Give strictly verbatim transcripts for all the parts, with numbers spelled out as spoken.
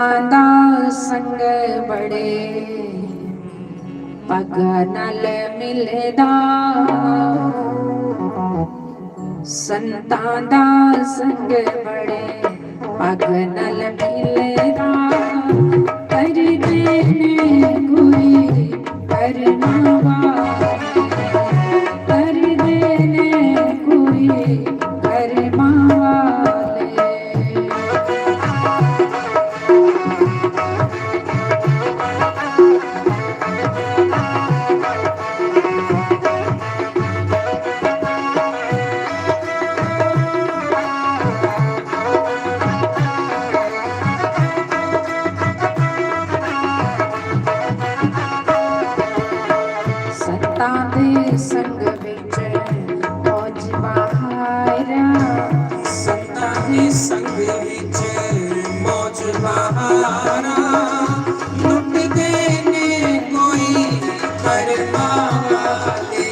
दा संग बड़े पग नल मिलदा, संतां दा संग बड़े पग नल मिलदा। करदे ने कोई करमां वाले, करदे ने कोई करमां वाले। संतां दे संग विच मौज बहारां। संतां दे संग विच मौज बहारां। लुटदे ने कोई करमां वाले,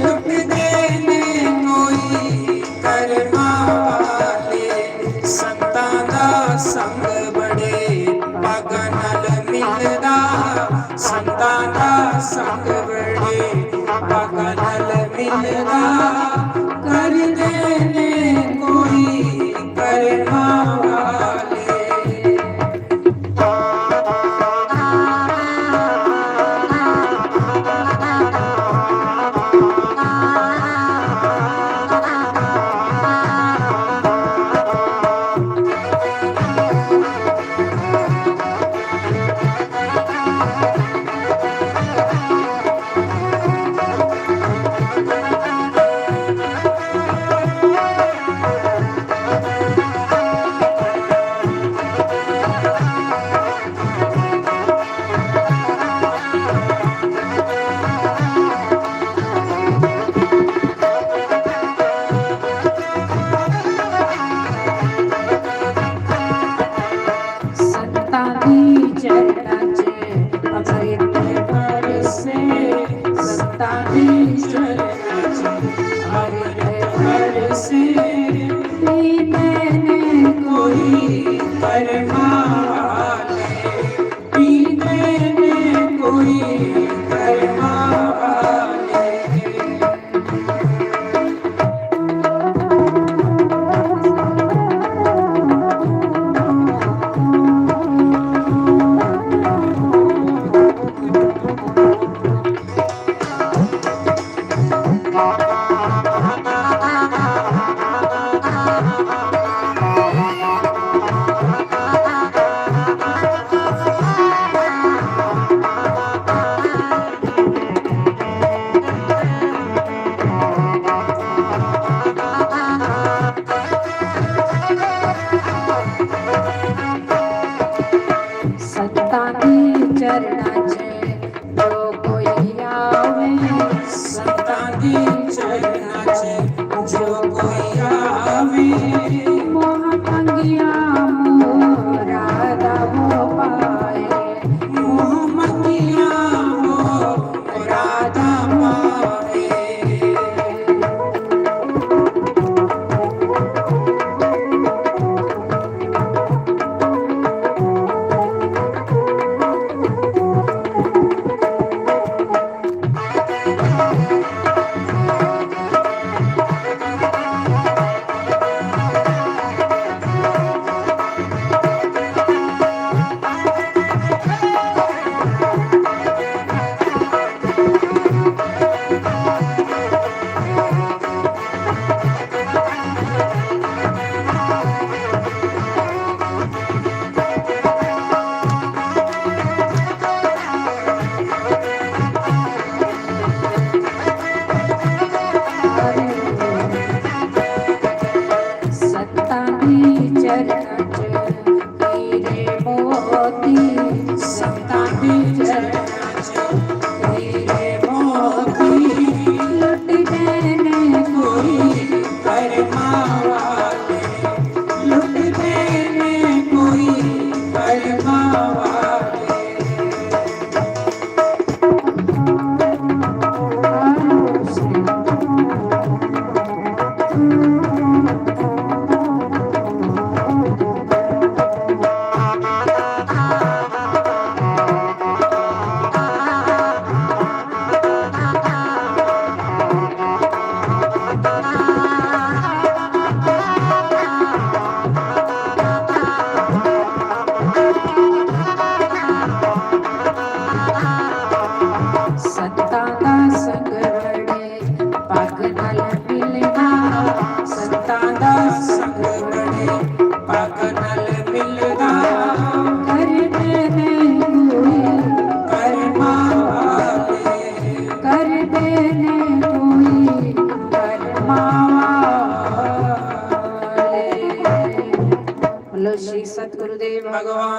लुटदे ने कोई करमां वाले। संतां दा संग बड़े पग नल मिलदा, संतां दा संग बड़े पग नल मिलदा। करदे ने कोई करमां वाले।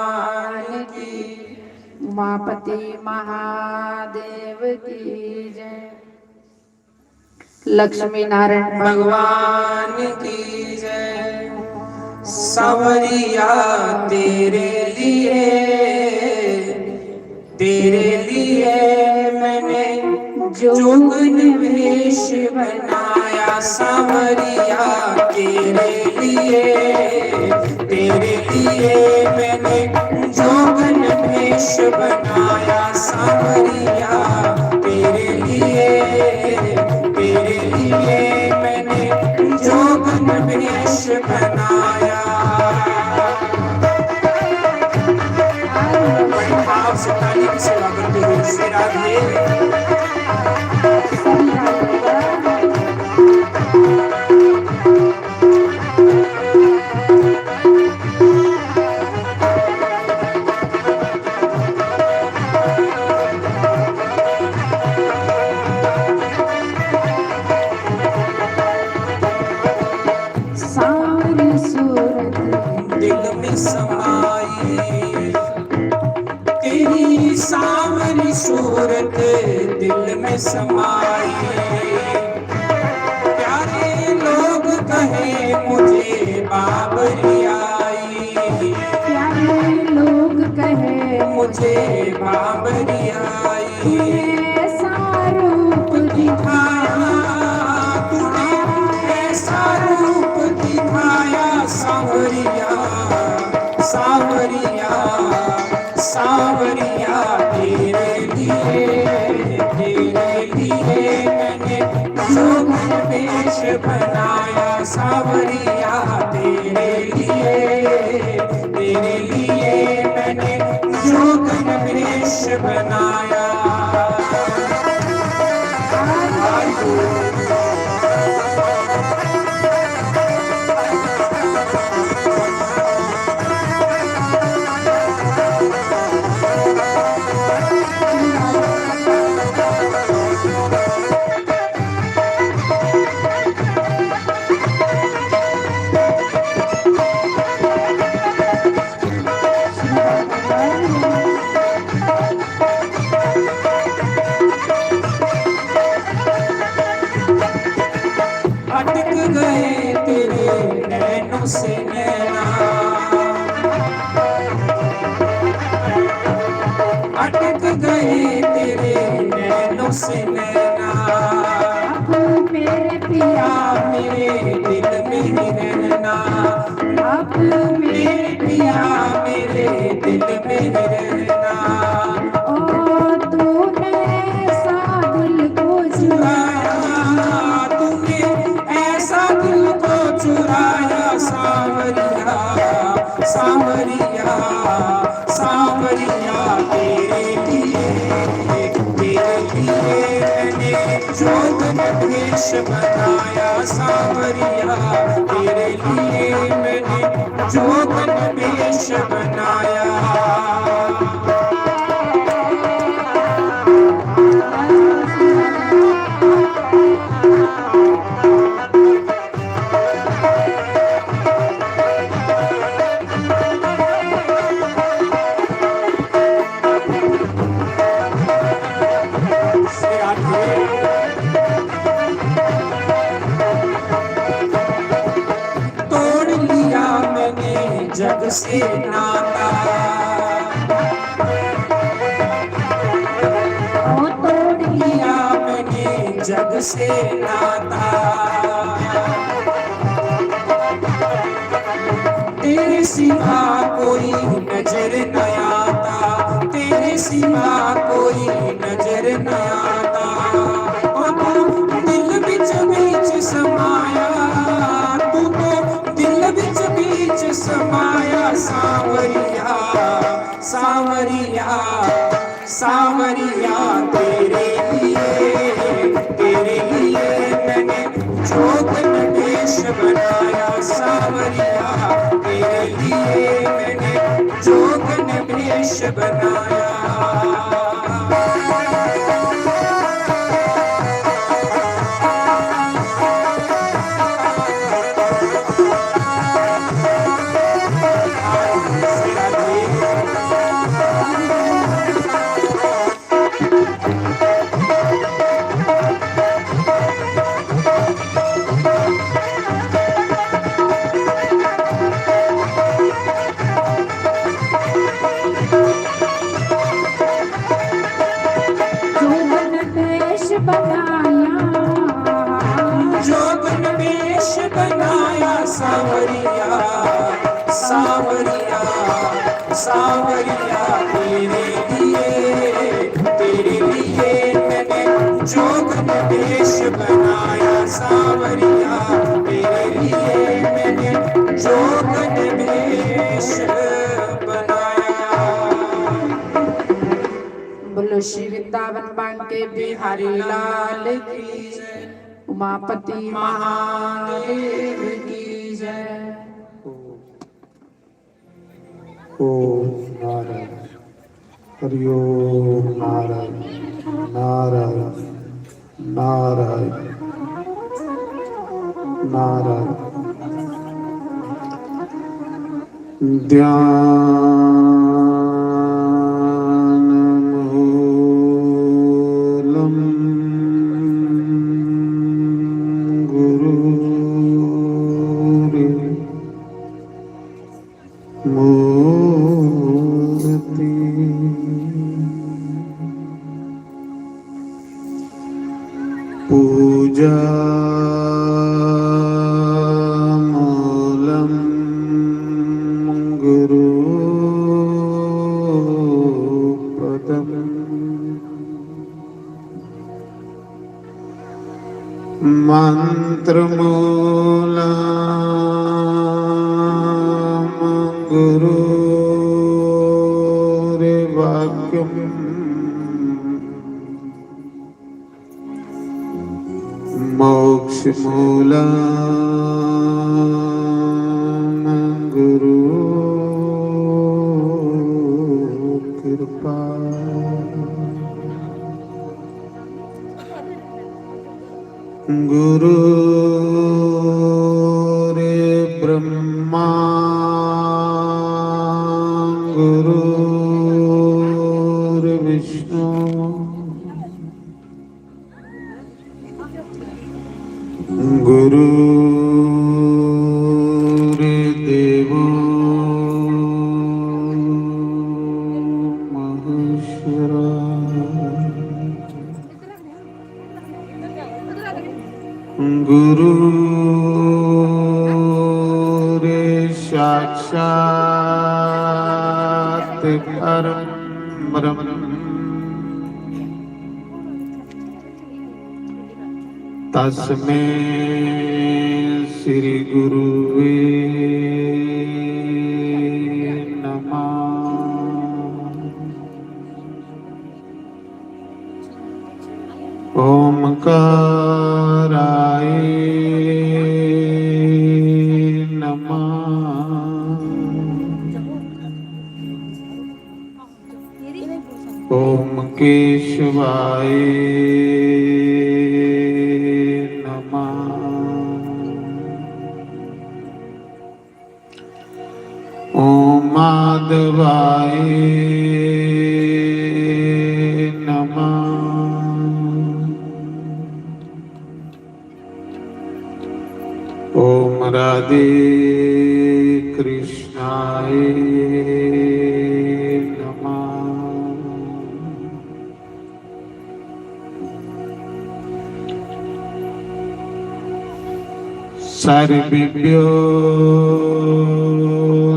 भगवान की, उमापति महादेव की जय। लक्ष्मी नारायण भगवान की जय। सावरिया तेरे लिए, तेरे लिए मैंने जोगन वेश बनाया। सावरिया तेरे लिए, तेरे लिए मैंने जोगन वेश बनाया। सावरिया तेरे लिए, तेरे लिए मैंने जोगन वेश बनाया। बड़े भाव से ताली की सेवा करते हुए श्री राधे। सावरी सूरत दिल में समाई, तेरी सावरी सूरत दिल में समाई। प्यारे लोग कहे मुझे बाबरी आई, प्यारे लोग कहे मुझे बाबरी आई। तूने ऐसा रूप दिखाया, तूने ऐसा रूप दिखाया। सांवरिया, सांवरिया, सांवरिया, तेरे लिए, तेरे लिए मैंने जोगन वेश बनाया। सांवरिया, तेरे लिए, तेरे लिए मैंने जोगन वेश बनाया। अटक गए तेरे नैनों से नैना, अटक गए तेरे नैनों से नैना। अब मेरे पिया मेरे दिल में ही रहना, अब मेरे पिया मेरे दिल में ही रहना। ओ तूने ऐसा दिल को चुराया, तूने ऐसा दिल को चुराया। सांवरिया, सांवरिया, सांवरिया, तेरे लिए, तेरे लिए मैंने जोगन वेश बनाया। सांवरिया, तेरे लिए मैंने जोगन वेश बनाया। तोड़ लिया मैंने जग से नाता, ओ तोड़ लिया मैंने जग से नाता। तेरे सिवा कोई नजर न आता, तेरे सिवा कोई नजर न आता। ओ तू दिल बिच बीच समाया, तू तो दिल बिच बीच समाया। सांवरिया, सांवरिया, सांवरिया, तेरे लिए, तेरे लिए मैंने जोगन वेश बनाया। सांवरिया, तेरे लिए मैंने जोगन वेश बनाया। सांवरिया तेरे लिए, तेरे लिए मैंने जोगन वेश बनाया। सांवरिया तेरे लिए मैंने जोगन वेश बनाया। बोलो श्री वृंदावन बांके बिहारी लाल की, उमापति महादेव की जय। ओम नारायण। हरि ओम नारायण। नारायण। नारायण। नारायण। ध्यानमूलं गुरुर्मूर्ति। पूजामूलं गुरुपदम्। मन्त्रमूलं गुरुर्वाक्यम्। मोक्षमूलं गुरुर्कृपा। गुरुर्ब्रह्मा गुरुर्विष्णु गुरुर्देवो महेश्वरा। गुरुर्साक्षात् परं ब्रह्म। तस्मै श्री गुरुवे नमः। ओमकाराय नमः। ओम केशवाय नमः। ओम माधवाय नमः। ओम राधे कृष्णाय नमः। सर्वेभ्यो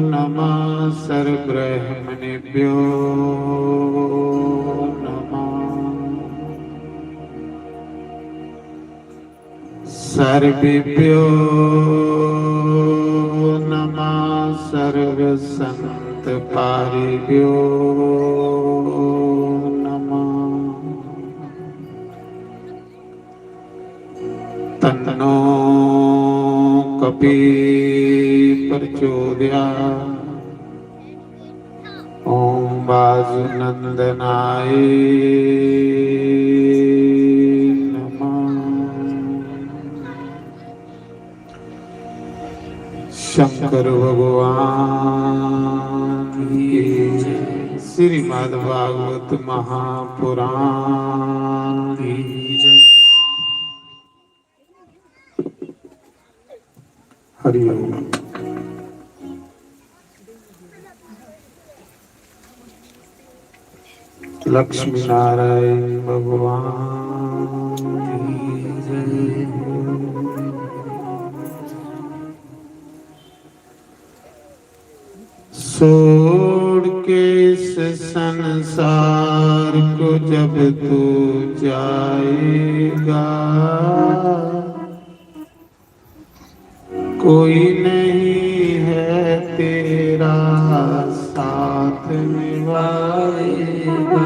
नमः, सर्वब्रह्मणेभ्यो नमः। सर्वेभ्यो नमः, सर्वसंत पारिभ्यो नमः। तन्नो कपि प्रचोदयात्। ओम वासुनंदनाय नमः। शंकर भगवान की जय। श्रीमद् भागवत महापुराण की जय। हरि ओम। लक्ष्मी नारायण भगवान की जय। सोड़ को जब तू जाएगा, कोई नहीं है तेरा साथ निभाएगा।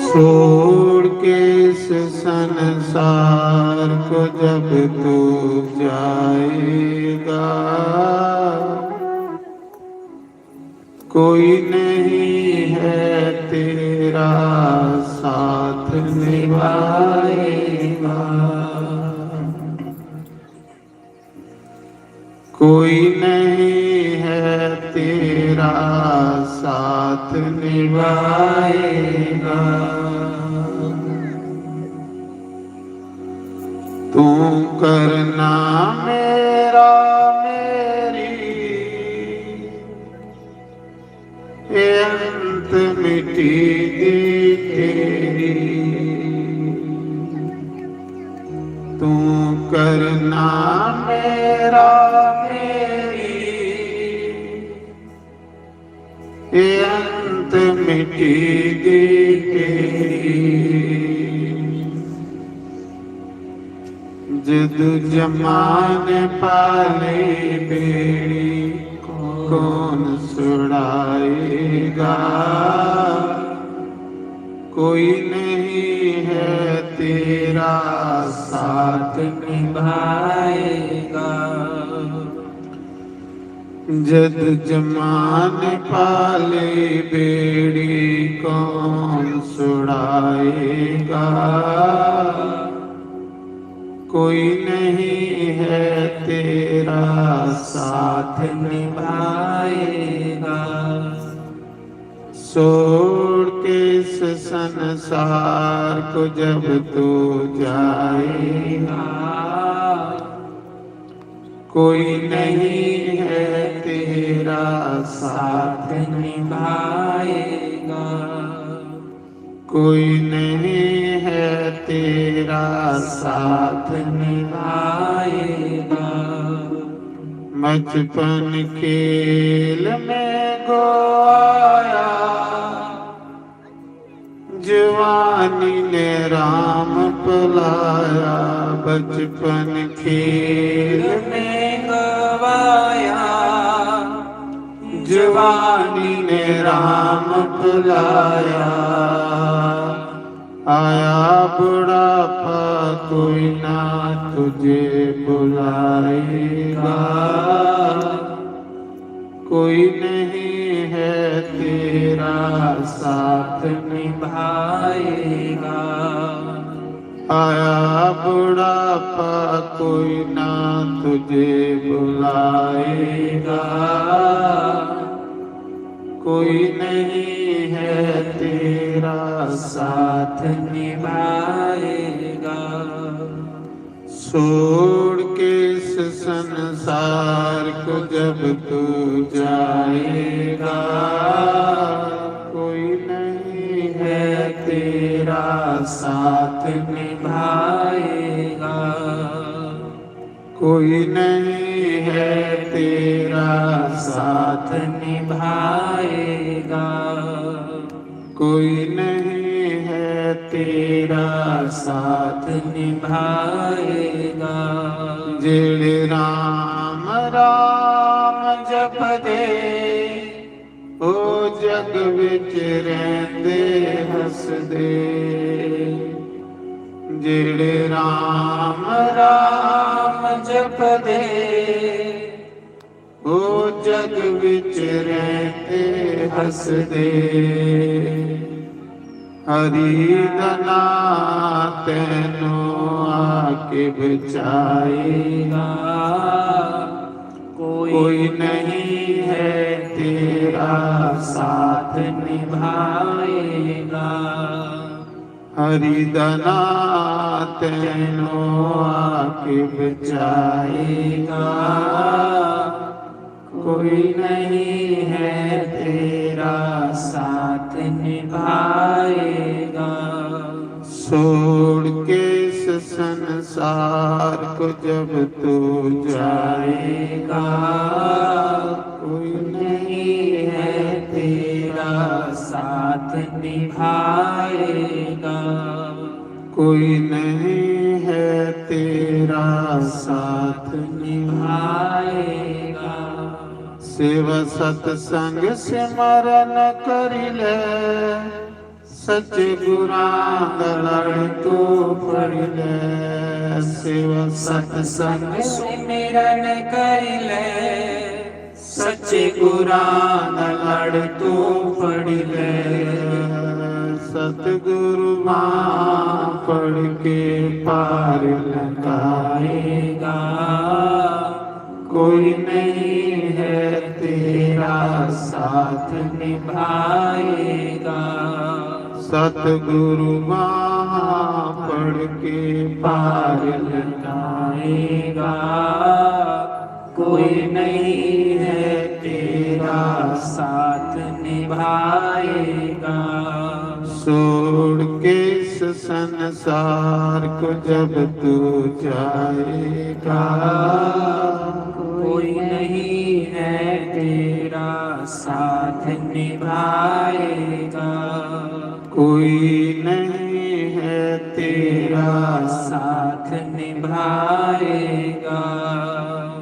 छोड़ के इस संसार को जब तू जाएगा, कोई नहीं है तेरा साथ निभाएगा। कोई नहीं है तेरा साथ निभाएगा। तू करना मेरा, मेरी, ये अंत मिटेगी तेरी। तू करना मेरा, मेरी, ये अंत मिटेगी तेरी। जद जमान पाले बेड़ी, कौन छुड़ाएगा? कोई नहीं है तेरा साथ निभाएगा। जद जमान पाले बेड़ी, कौन छुड़ाएगा? कोई नहीं है तेरा साथ निभाएगा। छोड़ के इस संसार को जब तू जाएगा, कोई नहीं है तेरा साथ निभाएगा। कोई नहीं है तेरा साथ निभाएगा। बचपन खेल में गवाया, जवानी ने राम भुलाया। बचपन खेल में गवाया, जवानी ने राम भुलाया। आया बुढ़ापा, कोई ना तुझे बुलाएगा। कोई नहीं है तेरा साथ निभाएगा। आया बुढ़ापा, कोई ना तुझे बुलाएगा। कोई नहीं है तेरा साथ निभाएगा। छोड़ के इस संसार को जब तू जाएगा, कोई नहीं है तेरा साथ निभाएगा। कोई नहीं है तेरा साथ निभाएगा। कोई नहीं है तेरा साथ निभाएगा। जेड़े राम राम जपदे, ओ जग विच रहिंदे हसदे। जेड़े राम राम जपदे, ओ जग विच रहिंदे हसदे। हरि दा नां तैनू आके बचाएगा। कोई नहीं है तेरा साथ निभाएगा। हरि दा नां तैनू आके बचाएगा। कोई नहीं है तेरा साथ निभाएगा। छोड़ के इस संसार संसार को जब तू जाएगा, कोई नहीं है तेरा साथ निभाएगा। कोई नहीं है तेरा साथ निभाएगा। सेवा सत्संग सिमरन कर ले, सच्चे गुरां दा लड़ तू फड़ ले। सेवा सत्संग सिमरन कर ले, सच्चे गुरां दा लड़ तू फड़ ले। सतगुरु बांह फड़ के पार लगाएगा। कोई नहीं है तेरा साथ निभाएगा। सतगुरु बांह फड़ के पार लगाएगा। कोई नहीं है तेरा साथ निभाएगा। छोड़ के इस संसार को जब तू जाएगा, कोई नहीं है तेरा साथ निभाएगा। कोई नहीं है तेरा साथ निभाएगा।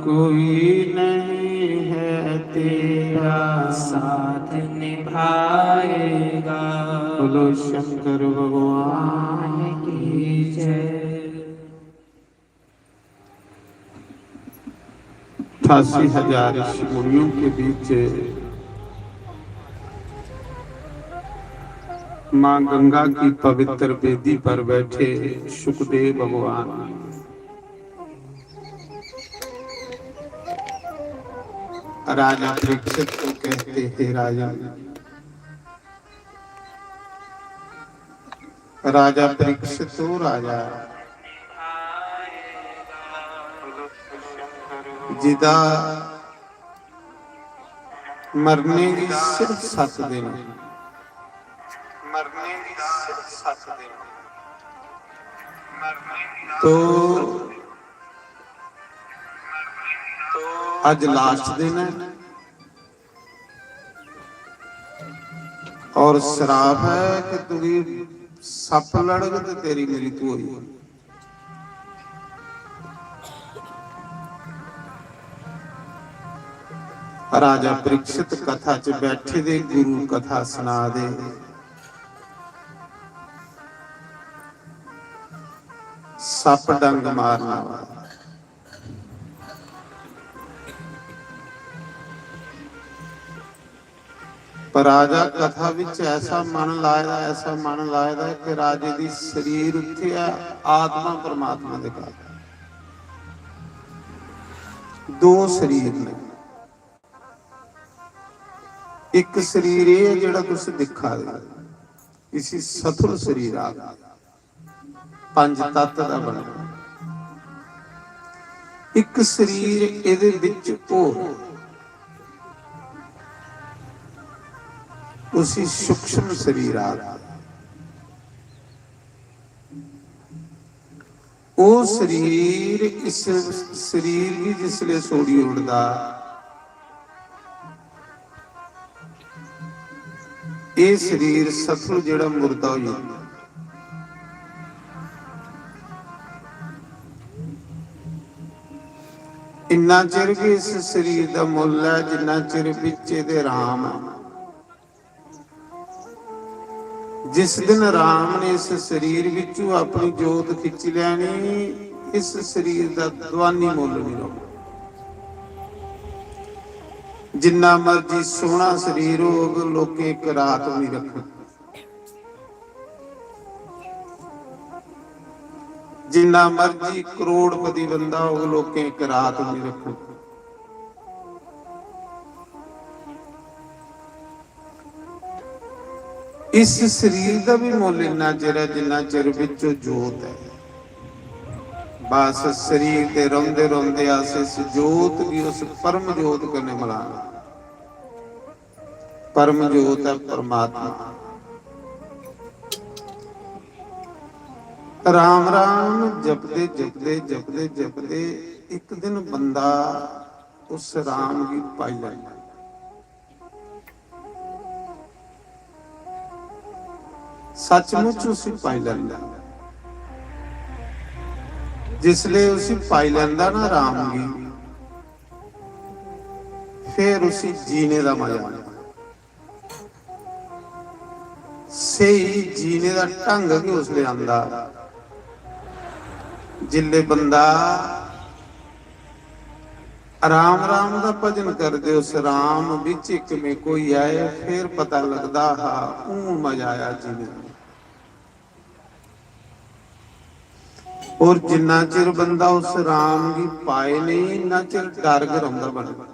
कोई नहीं है तेरा साथ निभाएगा। बोलो शंकर भगवान की जय। अठासी हजार ऋषि मुनियों के बीच माँ गंगा की पवित्र वेदी पर बैठे शुकदेव भगवान राजा परीक्षित को कहते, हे राजा, राजा परीक्षित, ओ राजा, जिदा मरने दी सिर्फ सत्त दिन, मरने दी सिर्फ सत्त दिन, तो अज लास्ट दिन है। और श्राप है कि तुगी सप लड़ग ते तेरी मृत्यु होई। राजा परीक्षित कथा च बैठे दे गुरु कथा सुना दे। सप डंग मारना वा। पर राजा कथा विच ऐसा मन लाए दा, ऐसा मन लाए दा कि राजे दी शरीर उत्थे ऐ, आत्मा परमात्मा दे घर। दो शरीर ने। इक शरीर एह् ऐ जेह्ड़ा तुस दिक्खा दे, इसी सथुल शरीर आखदे। पंज तत्त दा बने दा। इक शरीर एह्दे बिच होर, उसी सूक्ष्म शरीर आखदे। ओह् शरीर इस शरीर गी जिसलै छोड़ी ओड़दा, एह् शरीर सथुल जेह्ड़ा मुर्दा होई जंदा। इन्ना चिर गै इस शरीर दा मुल्ल ऐ जिन्ना चिर बिच एह्दे राम ऐ। जिस दिन राम ने इस शरीर विचों अपनी जोत खिच्ची लैनी, इस शरीर दा दुआनी मुल्ल नहीं रौह्ना। जिन्ना मर्जी सोहना शरीर होग, लोकें इक रात भी रखना। जिन्ना मर्जी करोड़पति बंदा होग, लोकें इक रात भी रखना। इस शरीर दा भी मुल्ल इन्ना चिर ऐ जिन्ना चिर विच जोत ऐ। बस शरीर दे रौंदे रौंदे अस इस जोत गी उस परम जोत कन्नै मिलाना। परम जोत ऐ परमात्मा। राम राम जपदे जपदे जपदे जपदे इक दिन बंदा उस राम गी पाई लैंदा। सचमुच उसी पाई लैंदा। जिसले उसी पाई लैंदा ना राम गी, फिर उसी जीने दा मजा आंदा। स्हेई जीने दा ढंग गै उसले आंदा जिसले बंदा राम राम दा भजन करदे उस राम बिच इक में कोई आए, फिर पता लगदा हा, हूं मजा आया जीने दा। और जिन्ना चिर बंदा उस राम गी पाए नहीं, इन्ना चिर डर गै रौंहदा बंदा,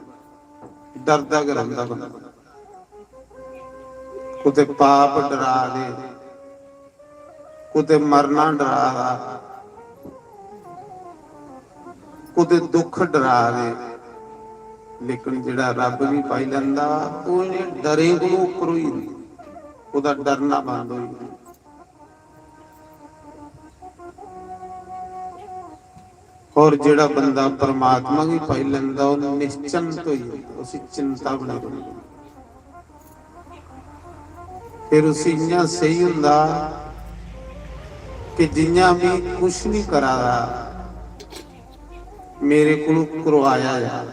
डरदा गै रौंहदा बंदा। कुते पाप डरा दे, कुते मरना डरा दा, कुते दुख डरा दे, लेकिन जेड़ा रब गी पाई लैंदा, ओह इ'नें डरें कोलों उप्पर होई जंदा, ओहदा डरना बंद होई जंदा। और जेड़ा बंदा परमात्मा गी पाई लैंदा, ओह निश्चिंत होई जंदा, उसी चिंता बनी रौंहदी। फिर उसी इ'यां सेही हुंदा कि जि'यां में कुछ नहीं करा दा, मेरे कोलों करवाया जा।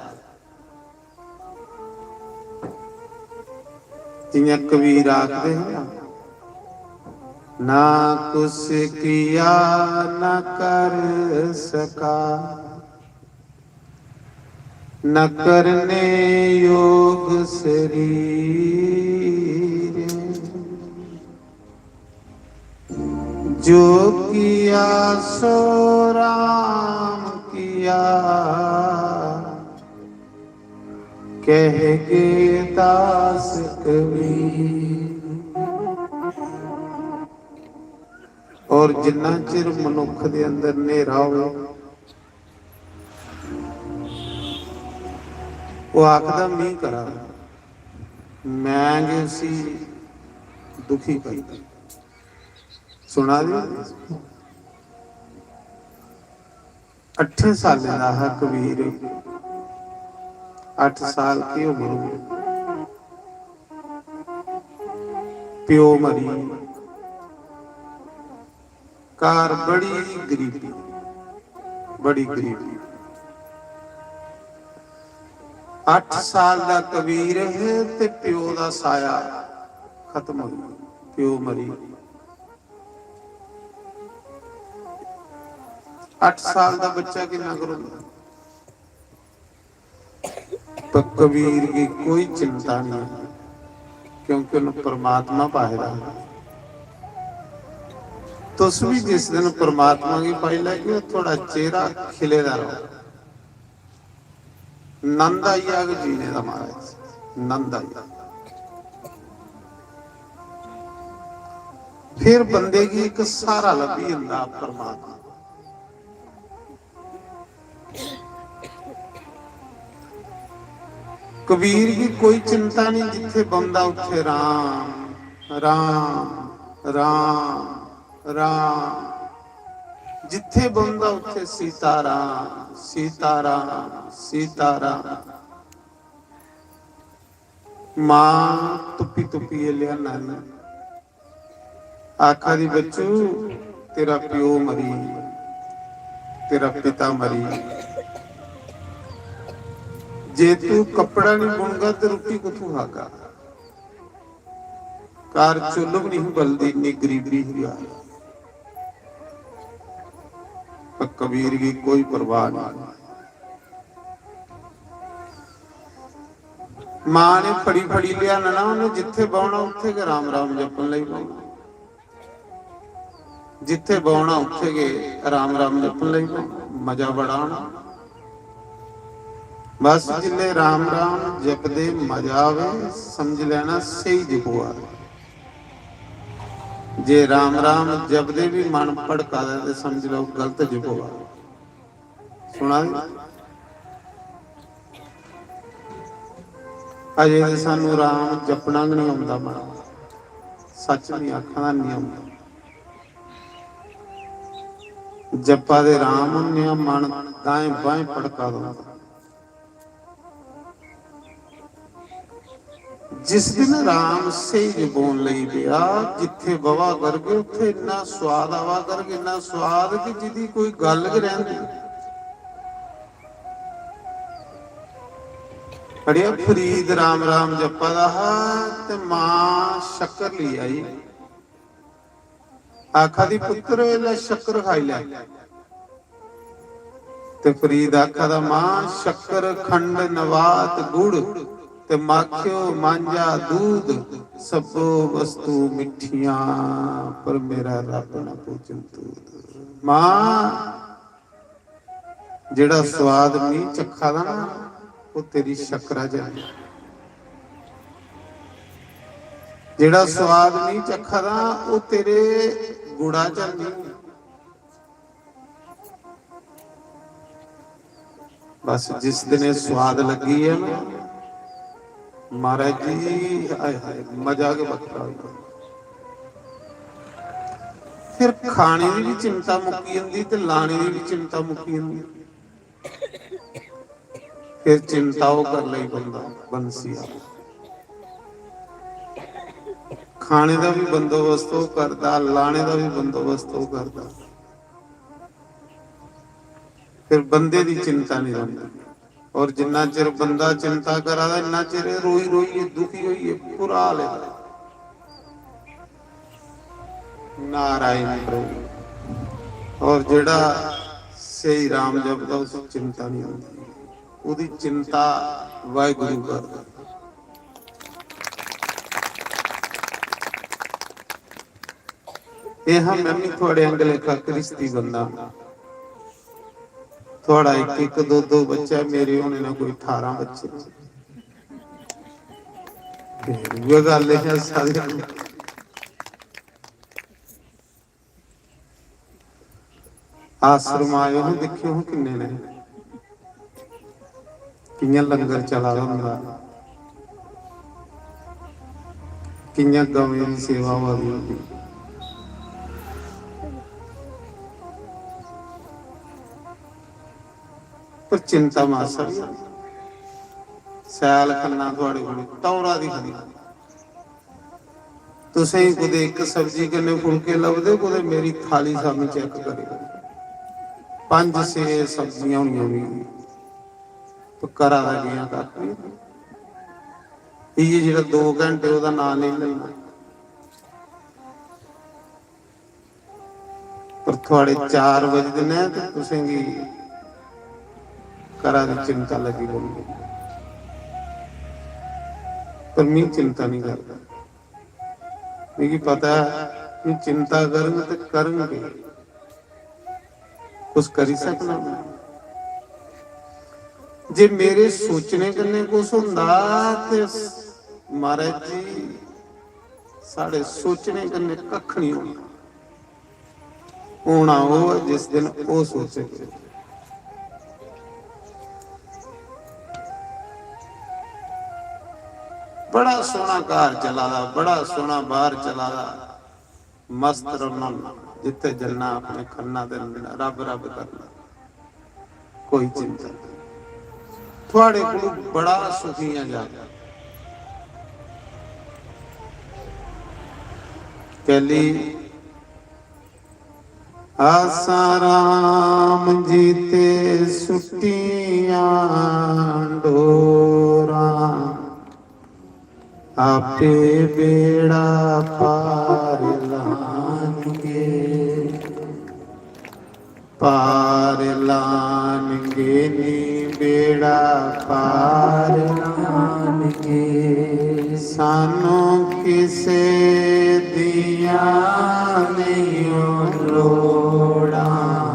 जि'यां कबीर आखदे हे ना, "ना कुछ किया न कर सका, न करने योग शरीर, जो किया सो राम किया, कह गे दास कबीर।" और जिन्ना चिर मनुख दे अंदर नेरा होवे, ओह आखदा, "मी करा, मैं गै उसी दुखी करदा।" सुना दे? अट्ठें सालें दा हा कबीर, अट्ठ साल की उम्र होई, प्यो मरी, घर बड़ी गरीबी, बड़ी गरीबी। अट्ठ साल दा कबीर है ते प्यो दा साया खत्म हो गया, प्यो मरी। अट्ठ साल दा बच्चा किन्ना करोंदा? पर कबीर गी कोई चिंता नहीं, क्योंकि उन्हें परमात्मा पाए दा। तुस भी जिस दिन परमात्मा गी पाई लैगे, थुआड़ा चेहरा खिले दा रहो। नंद आई जाग जीने दा महाराज, नंद आई जाग। फिर बंदे गी इक सहारा लब्भी जंदा परमात्मा। कबीर गी कोई चिंता नहीं, जिथे बंदा उथे राम, राम, राम, राम। जिथे बंदा उथे सीता राम, सीता राम, सीता राम। मां तुप्पी तुप्पियै लियाना ने। आखा दी, "बच्चू, तेरा प्यो मरी, तेरा पिता मरी। जे तू कपड़ा नहीं बुनगा ते रुट्टी कुत्थों खागा? घर चुल्ल भी नहीं बलदी, इन्नी गरीबी ही यार।" पर कबीर गी कोई परवाह नहीं। मां ने फड़ी फड़ी लियाना ना, उन्हें जिथे बौहना उथे गै राम राम जपन लगी पौना। जिथे बौहना उथे गै राम राम जपन लगी पौना, मजा बड़ा आना। बस जिसले राम राम जपदे मजा आवे, समझ लेना स्हेई जपो आ। जे राम राम जपदे भी मन भड़का दा ते समझ लो गलत जपो आ। सुना दे? अजे ते सानू राम जपना गै नहीं आंदा, माड़ा सच नहीं आखना, नहीं आंदा। जप्पा दे राम हुन्नेआ मन दाएं बाएं पड़का दा होंदा। जिस दिन राम स्हेई जबोन लगी पेआ, जित्थे बवा करगे उत्थे इन्ना स्वाद आवा करगे, इन्ना स्वाद कि जिदी कोई गल्ल गै रैंदी। अड़ेआ, फरीद राम राम जप्पा दा हा ते मां शक्कर लेई आई। आखा दी, "पुत्तर, एह् लै शक्कर खाई लै।" ते फरीद आखा दा, "मां, शक्कर, खंड, नबात, गुड़ ते माखियो, मांझा, दूध, सब्बो वस्तु मिट्ठियां, पर मेरा रब ना पूजन दूध।" मां, जेड़ा स्वाद मी चखा दा ना, ओह् तेरी शक्करा च है। जेड़ा स्वाद मी चखा दा, ओह् तेरे गुड़ा च है। बस जिस दिन एह् स्वाद लग्गी है ना, महाराज जी, हाय हाय, मजा गै बक्खरा होई जंदा। फिर खाने दी भी चिंता मुक्की जंदी ते लाने दी भी चिंता मुक्की जंदी। फिर चिंता ओह् कर लेई बंदा, बंसी आह्ला। खाने दा भी बंदोबस्त ओह् करदा, लाने दा भी बंदोबस्त ओह् करदा। फिर बंदे दी चिंता नहीं रौंह्दी। और जिन्ना चिर बंदा चिंता करा दा, इन्ना चिर एह् रोई रोइयै, दुखी होइयै बुरा हाल ऐ। नारायण प्रभु। और जेड़ा स्हेई राम जपदा, उसी चिंता नहीं होंदी, ओह्दी चिंता वाहिगुरु करदा। एह् हा, मैं भी थुआड़े आंगर लेखा गृहस्थी बंदा। थुआड़ा इक इक, दो दो बच्चा, मेरे होने ने कोई ठारां बच्चे। ते उ'ऐ गल्ल ऐ सारे। आश्रम आए हो, दिक्खेओ हां किन्ने ने, कि'यां लंगर चला दा होंदा, कि'यां गवें दी सेवा होआ दी होंदी। पर चिंता मासा बी नेईं। सैल खन्ना थुआड़े कोल, तौरा दी खन्ना। तुसें गी कुतै इक सब्जी कन्नै फुलके लभदे, कुतै मेरी थाली सामने चेक करेओ, पंज छे सब्जियां होनियां मिगी। पर करा दा गेआ कक्ख निं। इ'यै जेह्ड़ा दो घैंटे ओह्दा नांऽ लेई लैना। पर थुआड़े चार बजदे न ते तुसेंगी घरा दी चिंता लगी पौंदी। पर मी चिंता नहीं करदा। मिगी पता ऐ, मी चिंता करङ ते करङ केह्? कुछ करी सकना में? जे मेरे सोचने कन्नै कुछ होंदा ते महाराज जी, साढ़े सोचने कन्नै कक्ख नहीं होना। होना ओह् ऐ जिस दिन ओह् सोचगे। बड़ा सोह्ना घर चला दा, बड़ा सोह्ना बाहर चला दा, मस्त रौह्ना, जित्थै जन्ना अपने खन्ना ते रब रब करना, कोई चिंता नहीं। थुआड़े कोलू बड़ा सुखी आं जा। कैली आसां राम जी ते सुट्टियां डोरां, आपे बेड़ा पार लानगे, पार लानगे नी बेड़ा पार लानगे। सानू किसे दियां नहीं लोड़ां,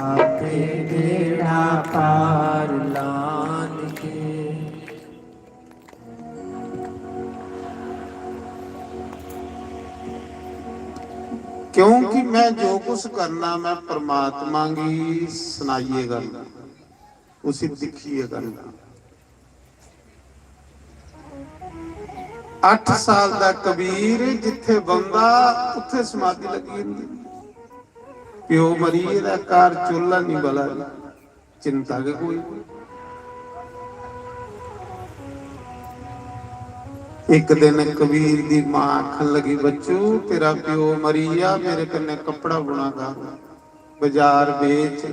आपे बेड़ा पार लानगे। क्योंकि मैं जो कुछ करना, मैं परमात्मा गी सनाइए करना, उसी दिक्खिए करना। अट्ठ साल दा कबीर जित्थे बंदा, उत्थे समाधि लगी जंदी। प्यो मरी गेदा, घर चुल्ल निं बला दी, चिंता गै कोई। इक दिन कबीर दी मां आखन लगी, "बच्चू, तेरा प्यो मरी गेआ, मेरे कन्नै कपड़ा बुना कर, बाजार बेच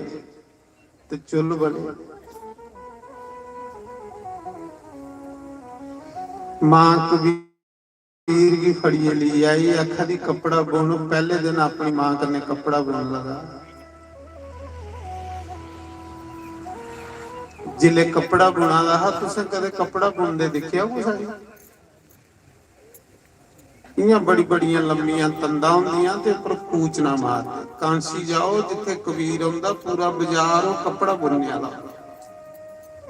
ते चुल्ल बले।" मां कबीर गी फड़ियै लेई आई, आखा दी, "कपड़ा बुन।" पैह्ले दिन अपनी मां कन्नै कपड़ा बुनन लगा। जिसलै कपड़ा बुना दा हा, तुसें कदें कपड़ा बुनदे दिक्खेआ कुसै गी? इ'यां बड़ी बड़ियां लम्मियां तंदां होंदियां ते उप्पर कूचना मारदे। कांसी जाओ, जित्थै कबीर औंदा, पूरा बाजार ओह् कपड़ा बुनने आह्ला।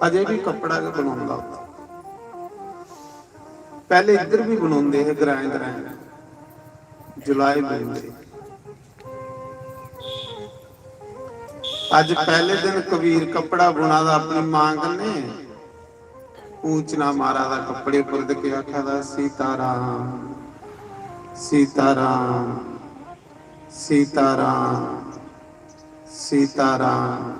अजें बी कपड़ा गै बनोंदा होंदा। पैह्ले इद्धर बी बनोंदे हे, ग्राएं ग्राएं जुलाई बनदे। अज्ज पैह्ले दिन कबीर कपड़ा बुना दा अपनी मां कन्नै, कूचना मारा दा कपड़े पर ते केह् आखा दा, "सीताराम, सीताराम, सीताराम, सीताराम।"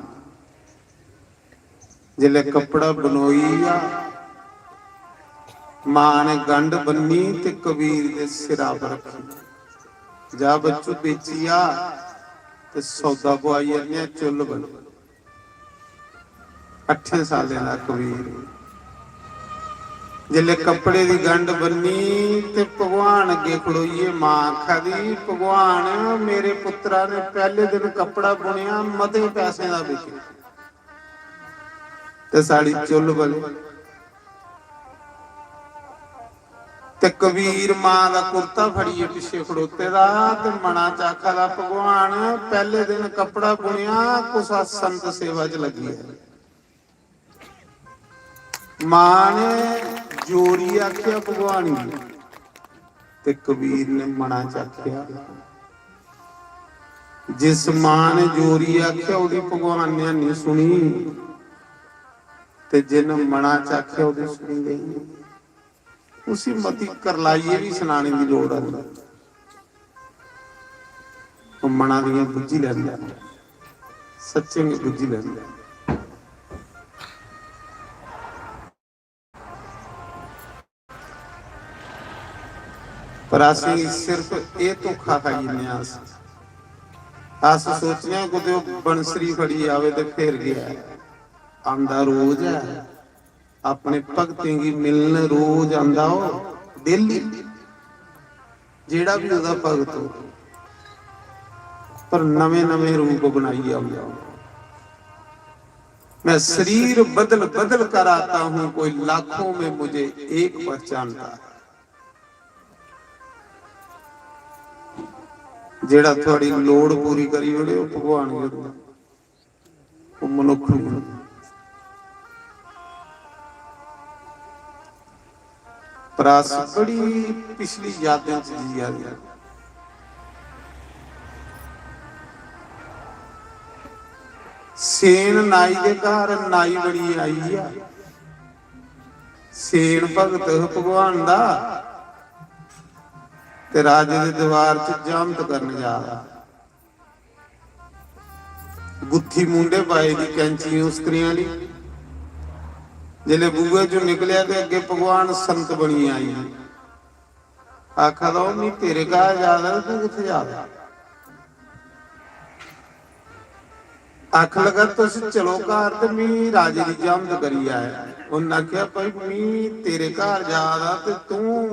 जिसलै कपड़ा बनोई गेआ, मां ने गंढ बन्नी ते कबीर दे सिरा पर रक्खी। "जा बच्चू, बेची आ ते सौदा पुआई आनेआं, चुल्ल बनी।" अट्ठें सालें दा कबीर। जिसलै कपड़े दी गंढ बन्नी ते भगवान अग्गें खड़ोइयै मां आखा दी, "भगवान, मेरे पुत्तरा ने पैह्ले दिन कपड़ा बुनेआ, मते पैसें दा बिकेआ ते साढ़ी चुल्ल बली।" ते कबीर मां दा कुर्ता फड़ियै पिच्छे खड़ोते दा ते मना च आखा दा, "भगवान, पैह्ले दिन कपड़ा बुनेआ, कुसा संत सेवा च लग्गी गेआ।" मां ने जोरी आखेआ भगवान गी, ते कबीर ने मना च आखेआ। जिस मां ने जोरी आखेआ, ओह्दी भगवान ने हैनी सुनी, ते जिन मना च आखेआ, ओह्दी सुनी लेई। उसी मती करलाइयै बी सनाने दी लोड़ ऐ। ओह् मना दियां बुज्झी लैंदा ऐ, सच्चें गै बुज्झी लैंदा ऐ। पर असें सिर्फ एह् धोखा खाई जन्ने आं अस। अस सोचने आं कुतै ओह् बंसरी फड़ी आवे ते फिर गेआ। आंदा रोज ऐ, अपने भगतें गी मिलन रोज आंदा ओह्, डेली। जेह्ड़ा बी ओह्दा भगत हो, पर नमें नमें रूप बनाइयै औंदा। मैं शरीर बदल बदल कर आता हूं, कोई लाखों में मुझे एक पहचानता है। जेह्ड़ा थुआड़ी लोड़ पूरी करी ओड़े, ओह् भगवान गै होंदा। ओह् मनुक्ख निं। पर अस बड़ी पिछली यादें च जिया दे आं। सेन नाई दे घर नाई बनी आई ऐ। सेन भगत भगवान दा ते राजे दे दरबार च जामत करन जा दा। गुत्थी मूंढे पाई दी, कैंची उस्करियां आह्ली। जिसलै बूहे चों निकलेआ ते अग्गें भगवान संत बनियै आई। आखा दा, "ओह् मी तेरे घर जा दा, तूं कुत्थै जा दा?" आखन लगा, "तुस चलो घर ते मी राजे दी जामत करी आए।" उन्न आखेआ, "भाई, मी तेरे घर जा दा ते तूं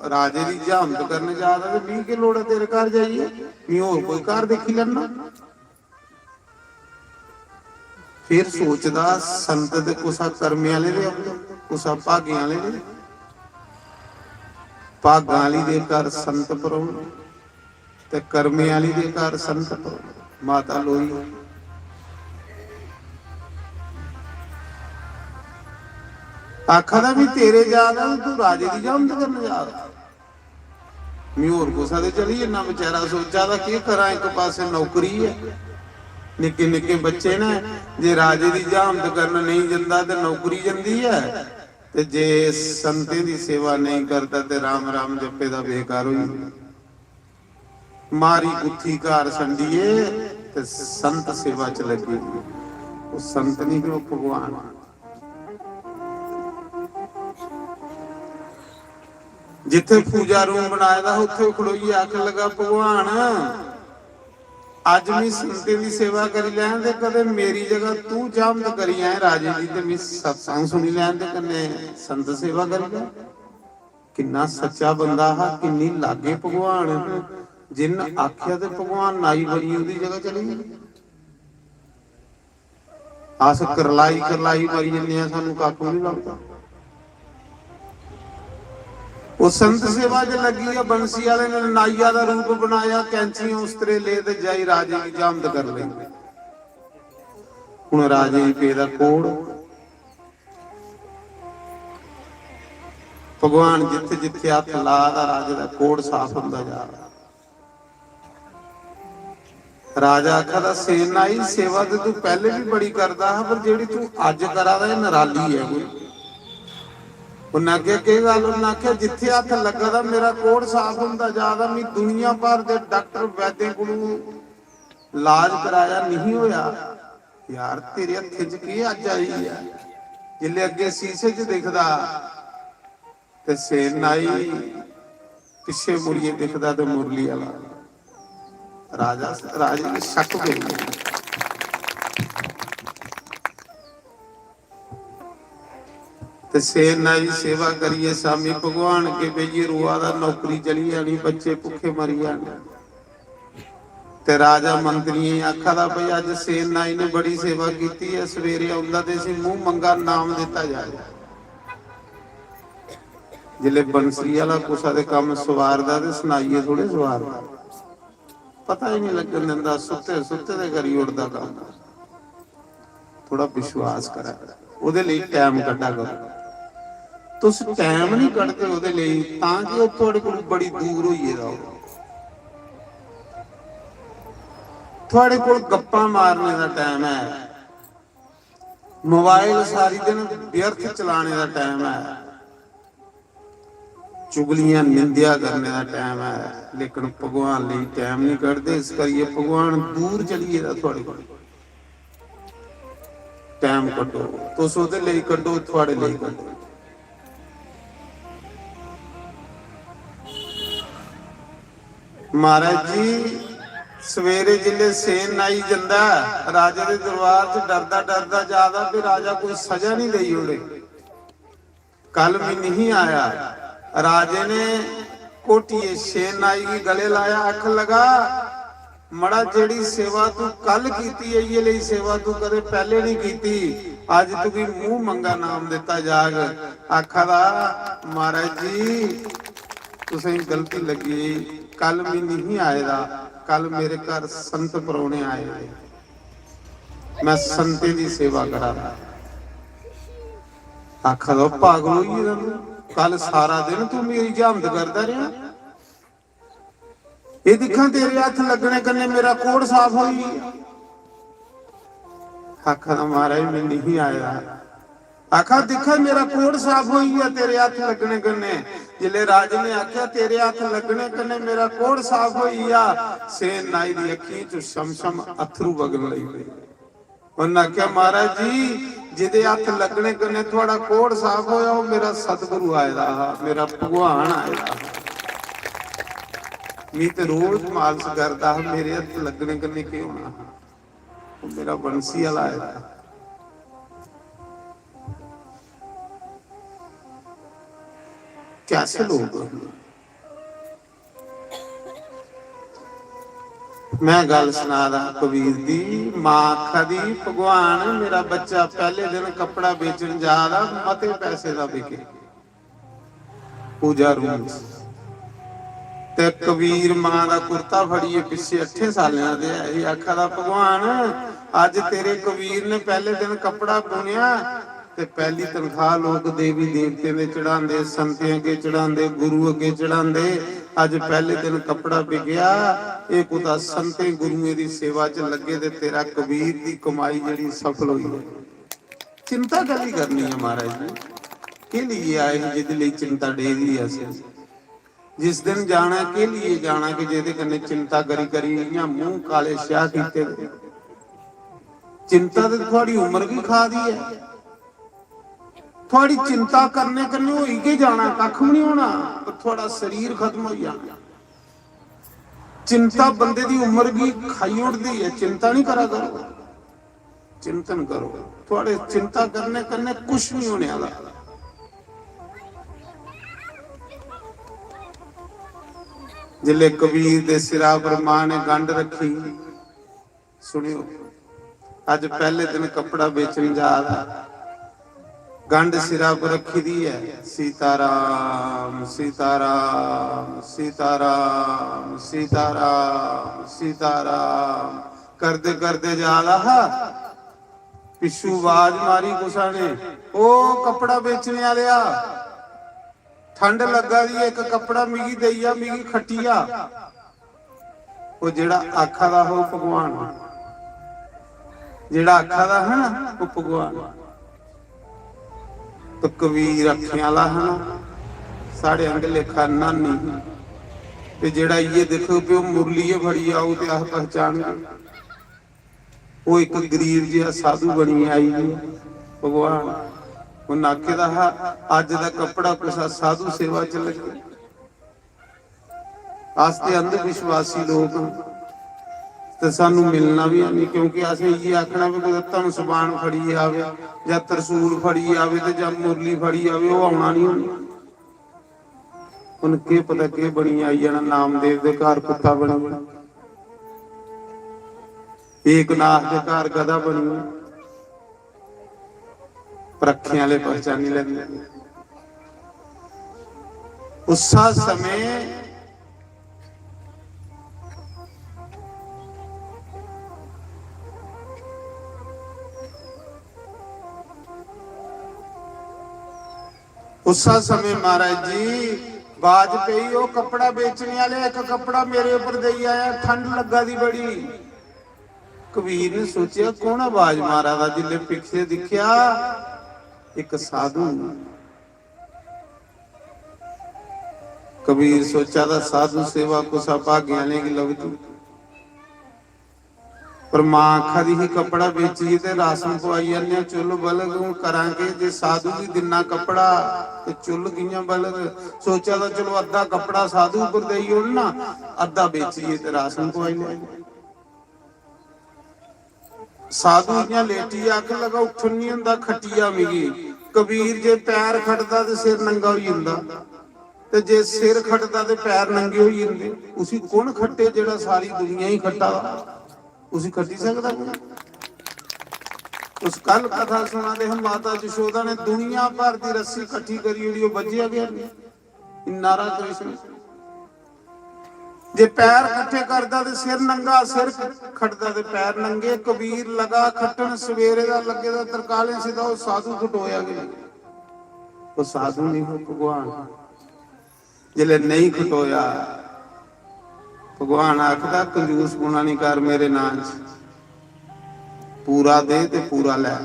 राजे दी जामत करन जा दा ते मी केह् लोड़ ऐ तेरे घर जाइयै? मी होर कोई घर दिक्खी लैना।" फिर सोचदा, संत ते कुसा कर्मे आह्ले दे होंदे, कुसा भागें आह्ले दे। भागां आह्ली दे घर संत परौह्ने ते कर्मे आह्ली दे घर संत परौह्ने। माता लोई आखा दा, "मी तेरे जा दा, तू राजे दी जामत करन जा दा।" मी होर कुसै दे चली जन्ना। बेचारा सोचा दा, "केह् करां, इक पासै नौकरी ऐ, निक्के निक्के बच्चे न, जे राजे दी जामत करन नेईं जंदा ते नौकरी जंदी ऐ, ते जे संतें दी सेवा नेईं करदा ते राम राम जप्पे दा बेकार होई जंदा।" मारी गुत्थी घर संडिये, ते संत सेवा च लग्गी। ओह् संत नहीं, ओह् भगवान। जित्थे पूजा रूम बनाए दा, उत्थे खड़ोइयै आखन लगा, "भगवान, अज्ज मी संतें दी सेवा करी लैन ते कदें मेरी जगह तू जामत करी आए राजे दी, ते मी सत्संग सुनी लैन ते कन्नै संत सेवा करी लैन।" किन्ना सच्चा बंदा हा, किन्नी लागे भगवान। जिन्न आखेआ ते भगवान नाई बनियै ओह्दी जगह चली गे। अस करलाई करलाई मरी जन्ने आं, सानू कक्ख बी निं लभदा। ओह् संत सेवा च लग्गी ऐ, बंसी आह्ले ने नाइया दा रूप बनाया, कैंचियां उस्तरे ले ते जाई राजे गी जामत कर लेई। हुन राजे गी पेदा कोड़। भगवान जित्थे जित्थे हत्थ ला दा, राजे दा कोड़ साफ होंदा जा दा। राजा आखा दा, "सेन नाई, सेवा ते तू पैह्ले बी बड़ी करदा हा, पर जेह्ड़ी तू अज्ज करा दा, एह् नराली ऐ कोई।" उन्नै आखेआ, "केह् गल्ल?" उन्नै आखेआ, "जित्थे हत्थ लग्गा दा, मेरा कोढ़ साफ होंदा जा दा। मी दुनिया भर दे डाक्टर वैद्यें कोलू इलाज कराया, नहीं होया। यार, तेरे हत्थे च केह् अज्ज आई ऐ?" जिसलै अग्गें शीशे च दिखदा, ते सेन नाई पिच्छे मुड़ियै दिखदा ते मुरली आह्ला। राजा, राजे गी शक पेई गेआ। ते सेन नाई सेवा करियै, स्वामी भगवान अग्गें बेहियै रोआ दा, "नौकरी चली जानी, बच्चे भुक्खे मरी जाने।" ते राजा मंत्रियें गी आखा दा, "भाई, अज्ज सेन नाई ने बड़ी सेवा कीती ऐ, सवेरे औंदा ते इसी मूंह मंगा नाम दित्ता जाए।" जिसलै बंसी आह्ला कुसै दे कम्म सवारदा ते सनाइयै थोड़े सवारदा, पता ही निं लग्गन दिंदा, सुत्ते सुत्ते दे करी ओड़दा कम्म। थोड़ा विश्वास करा, ओह्दे लेई टैम कड्ढा करो। तुस टैम निं कड्ढदे ओह्दे लेई, तां कि ओह् थुआढ़े कोल बड़ी दूर होई गेदा होग। थुआढ़े कोल गप्पां मारने दा टैम ऐ, मोबाइल सारी दिन व्यर्थ चलाने दा टैम ऐ, चुगलियां निंदेआ करने दा टैम ऐ, लेकिन भगवान लेई टैम निं कड्ढदे। इस करियै भगवान दूर चली गेदा थुआढ़े कोल। टैम कड्ढो, तुस ओह्दे लेई कड्ढो, थुआढ़े लेई कड्ढो। महाराज जी, सवेरे जिसलै सेन नाई जंदा ऐ राजे दे दरबार च, डरदा डरदा जा दा, भी राजा कोई सजा निं देई ओड़े। कल भी नहीं आया। राजे ने घोटियै सेन नाई गी गले लाया, आखन लगा, "मड़ा, जेह्ड़ी सेवा तू कल कीती, इ'यै लेई सेवा तू कदें पैह्ले निं कीती। अज्ज तुगी मूंह मंगा नाम दित्ता जाग।" आखा दा, "महाराज जी, तुसें गलती लग्गी, कल में नहीं आए दा, कल मेरे घर संत परौने आए दे, मैं संतें दी सेवा करा दा।" आखा दा, "पागल होई गेदा तू, कल सारा दिन तू मेरी जामत करदा रेहा। एह् दिक्खां, तेरे हत्थ लग्गने कन्नै मेरा कोढ़ साफ होई गेआ।" आखा दा, "महाराज, में नहीं आया।" आखा, "दिक्खां, मेरा कोढ़ साफ होई गेआ तेरे हत्थ लग्गने कन्नै।" जिसलै राजे ने आखेआ, "तेरे हत्थ लग्गने कन्नै मेरा कोढ़ साफ होई गेआ," सेन नाई दी अक्खीं च छम छम अत्थरू बगन लगी पे। उन्नै आखेआ, "महाराज जी, जेह्दे हत्थ लग्गने कन्नै थुआढ़ा कोढ़ साफ होआ, ओह् मेरा सतगुरु आए दा हा, मेरा भगवान आए दा हा। मी ते रोज मालश करदा हा, मेरे हत्थ लग्गने कन्नै केह् होना हा? ओह् मेरा बंसी आह्ला आए दा हा।" कैसे लोग? मैं गल्ल सना दा कबीर दी, मां आखा दी, "भगवान, मेरा बच्चा पैह्ले दिन कपड़ा बेचन जा दा, मते पैसे दा बिके।" पूजा रूम च। ते कबीर मां दा कुर्ता फड़ियै पिच्छे अट्ठें सालें दा ते है ही, आखा दा, "भगवान, अज्ज तेरे कबीर ने पैह्ले दिन कपड़ा बुनेआ, ते पैह्ली तनखाह लोक देवी देवतें दे चढ़ांदे, संतें अग्गें चढ़ांदे, गुरु अग्गें चढ़ांदे। अज्ज पैह्ले दिन कपड़ा बिकेआ, एह् कुतै संतें गुरुएं दी सेवा च लग्गे ते तेरा कबीर दी कमाई जेह्ड़ी सफल होई ऐ। चिंता कैह्ली करनी ऐ महाराज जी? केह् लेइयै आए हे जेह्दे लेई चिंता डे दी ऐ असें?" जिस दिन जाना, के लिए जाना कि जेह्दे कन्नै चिंता करी करी इ'यां मूंह काले स्याह कीते दे। चिंता ते थुआड़ी उम्र बी खा दी ऐ। थुआड़ी चिंता करने कन्नै होई गै जाना, कक्ख बी निं होना, पर थुआड़ा शरीर खत्म होई जाना। चिंता बंदे दी उम्र गी खाई ओड़दी ऐ। चिंता निं करा करो, चिंतन करो। थुआड़े चिंता करने कन्नै कुछ निं होने आह्ला। जिसले कबीर दे सिरा पर मां ने गंढ रखी, सुनियो, अज पहले दिन कपड़ा बेचन जा रहा, गंढ सिरा पर रखी दी है, "सीताराम, सीताराम, सीताराम, सीताराम, सीताराम" करदे करदे जा रहा हा। पिछू आवाज मारी कुसा ने, "ओ कपड़ा बेचने आलेआ, ठंड लग्गा दी, इक कपड़ा मिगी देई जा, मिगी खट्टी जा।" ओह् जेह्ड़ा आखा दा हा, ओह् भगवान हा। जेह्ड़ा आखा दा हा ना, ओह् भगवान हा। तो कबीर अक्खें आह्ला हा ना, साढ़े आंह्गर लेखा नानी ही। ते जेह्ड़ा इ'यै दिक्खग कि ओह् मुरली गै फड़ी आओ ते अस पहचान गै। ओह् इक गरीब जेहा साधु बनियै आई गेआ। भगवान, उन्न आखे दा हा, "अज्ज दा कपड़ा कुसै साधु सेवा च लग्गे।" अस ते अंधविश्वासी लोक आं, ते सानू मिलना बी हैनी, क्योंकि असें इ'यै आखना भी कुतै धनुष बाण फड़ियै आवे जां तरसूल फड़ियै आवे ते जां मुरली फड़ियै आवे, ओह् औना निं होना। उन केह् पता केह् बनियै आई जाना, नामदेव दे घर कुत्ता बनियै, एकनाथ दे घर गधा बनियै। पर अक्खें आह्ले पहचानी लैंदे। उस्सा समें उस्सा समें महाराज जी, बाज पेई, "ओह् कपड़ा बेचने आह्ले, इक कपड़ा मेरे उप्पर देई आया, ठंड लग्गा दी बड़ी।" कबीर ने सोचेआ, "कौन आवाज मारा दा?" जिसलै पिच्छे दिक्खेआ, इक साधु। कबीर सोचा दा, साधु सेवा कुसा भागें आह्लें गी लभदी। पर मां आखा दी ही, "कपड़ा बेचियै ते राशन पोआई आने आं, चुल्ल बलग।" हून करां केह्, जे साधु गी दिन्ना कपड़ा ते चुल्ल कि'यां बलग? सोचा दा, चलो, अद्धा कपड़ा साधु उप्पर देई ओड़ना, अद्धा बेचियै ते राशन पोआई लैना। साधु इ'यां लेटियै आखन लगा, "उट्ठन निं होंदा, खट्टिया मिगी।" कबीर जे पैर खटदा ते सिर नंगा होई जंदा, ते जे सिर खटदा ते पैर नंगे होई जंदे। उसी कु'न खट्टे जेह्ड़ा सारी दुनिया ही खट्टा दा? उसी खट्टी सकदा कोई? उस कल कथा सुना दे हम, माता जशोदा ने दुनिया भर दी रस्सी कट्ठी करी ओड़ी, ओह् बज्जेआ गै निं। इन्ना हारा कृष्ण। जे पैर कट्ठे करदा ते सिर नंगा, सिर खटदा ते पैर नंगे। कबीर लगा खट्टन, सवेरे दा लग्गे दा तरकालें सिद्धा, ओह् साधु खटोया गै निं। ओह् साधु निं, ओह् भगवान। जिसलै नेईं खटोया, भगवान आखदा, "कंजूसपुना निं कर मेरे नां च, पूरा दे ते पूरा लै।"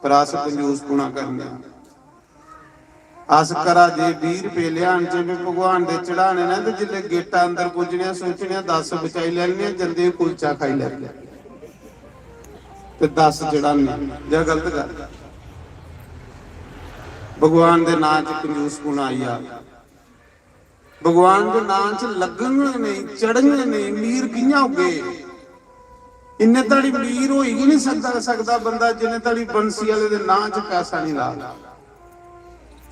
पर अस कंजूसपुना करने आं। अस घरा जे बीह् रपेऽ लेआन च बी भगवान दे चढ़ाने न, ते जिसलै गेटा अंदर पुज्जने आं, सोचने आं, "दस बचाई लैन्ने आं, जंदे कुलचा खाई लैन्ने आं, ते दस चढ़ाने।" जा गलत गल्ल। भगवान दे नां च कंजूसपुना आई जा। भगवान दे नां च लग्गन गै नेईं, चढ़न गै नेईं, मीर कि'यां होगे? इन्ने धड़ी मीर होई गै निं सकदा, सकदा बंदा, जिन्ने धड़ी बंसी आह्ले दे नां च पैसा निं ला।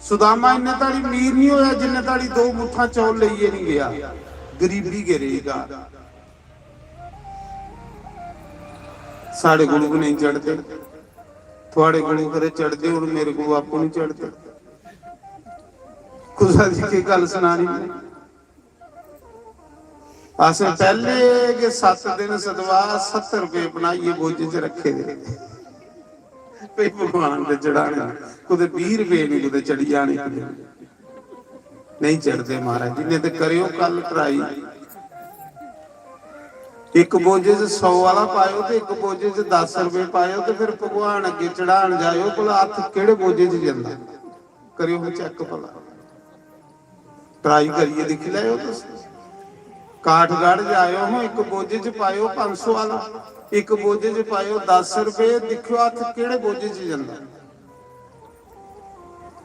सुदामा इन्ने धड़ी मीर निं होया, जिन्ने धड़ी दो मुट्ठां चौल लेइयै निं गेआ, गरीबी गै रेही गा। साढ़े कोल बी नेईं चढ़दे, थुआढ़े कोल खरे चढ़दे होन, मेरे कोल आपूं निं चढ़दे। कुसै दी केह् गल्ल सनानी? असें पैह्ले गै सत्त दिन सदवा सत्तर रपेऽ बनाइयै बोझे च रक्खे दे। भई भगवान दे चढ़ाने, कुतै बीह् रपेऽ निं कुतै चढ़ी जाने इक दिन। नेईं चढ़दे महाराज जी, नेईं ते करेओ कल try। इक बोझे च सौ आह्ला पाएओ ते इक बोझे च दस रपेऽ पाएओ ते फिर भगवान अग्गें चढ़ान जाएओ, भला हत्थ केह्ड़े बोझे च जंदा? करेओ check भला। ट्राई करियै दिक्खी लैओ तुस। काठगढ़ जाओ, हां, इक बोझे च पाएओ पंज सौ आह्ला, इक बोझे च पाएओ दस रपेऽ, दिक्खेओ हत्थ केह्ड़े बोझे च जंदा।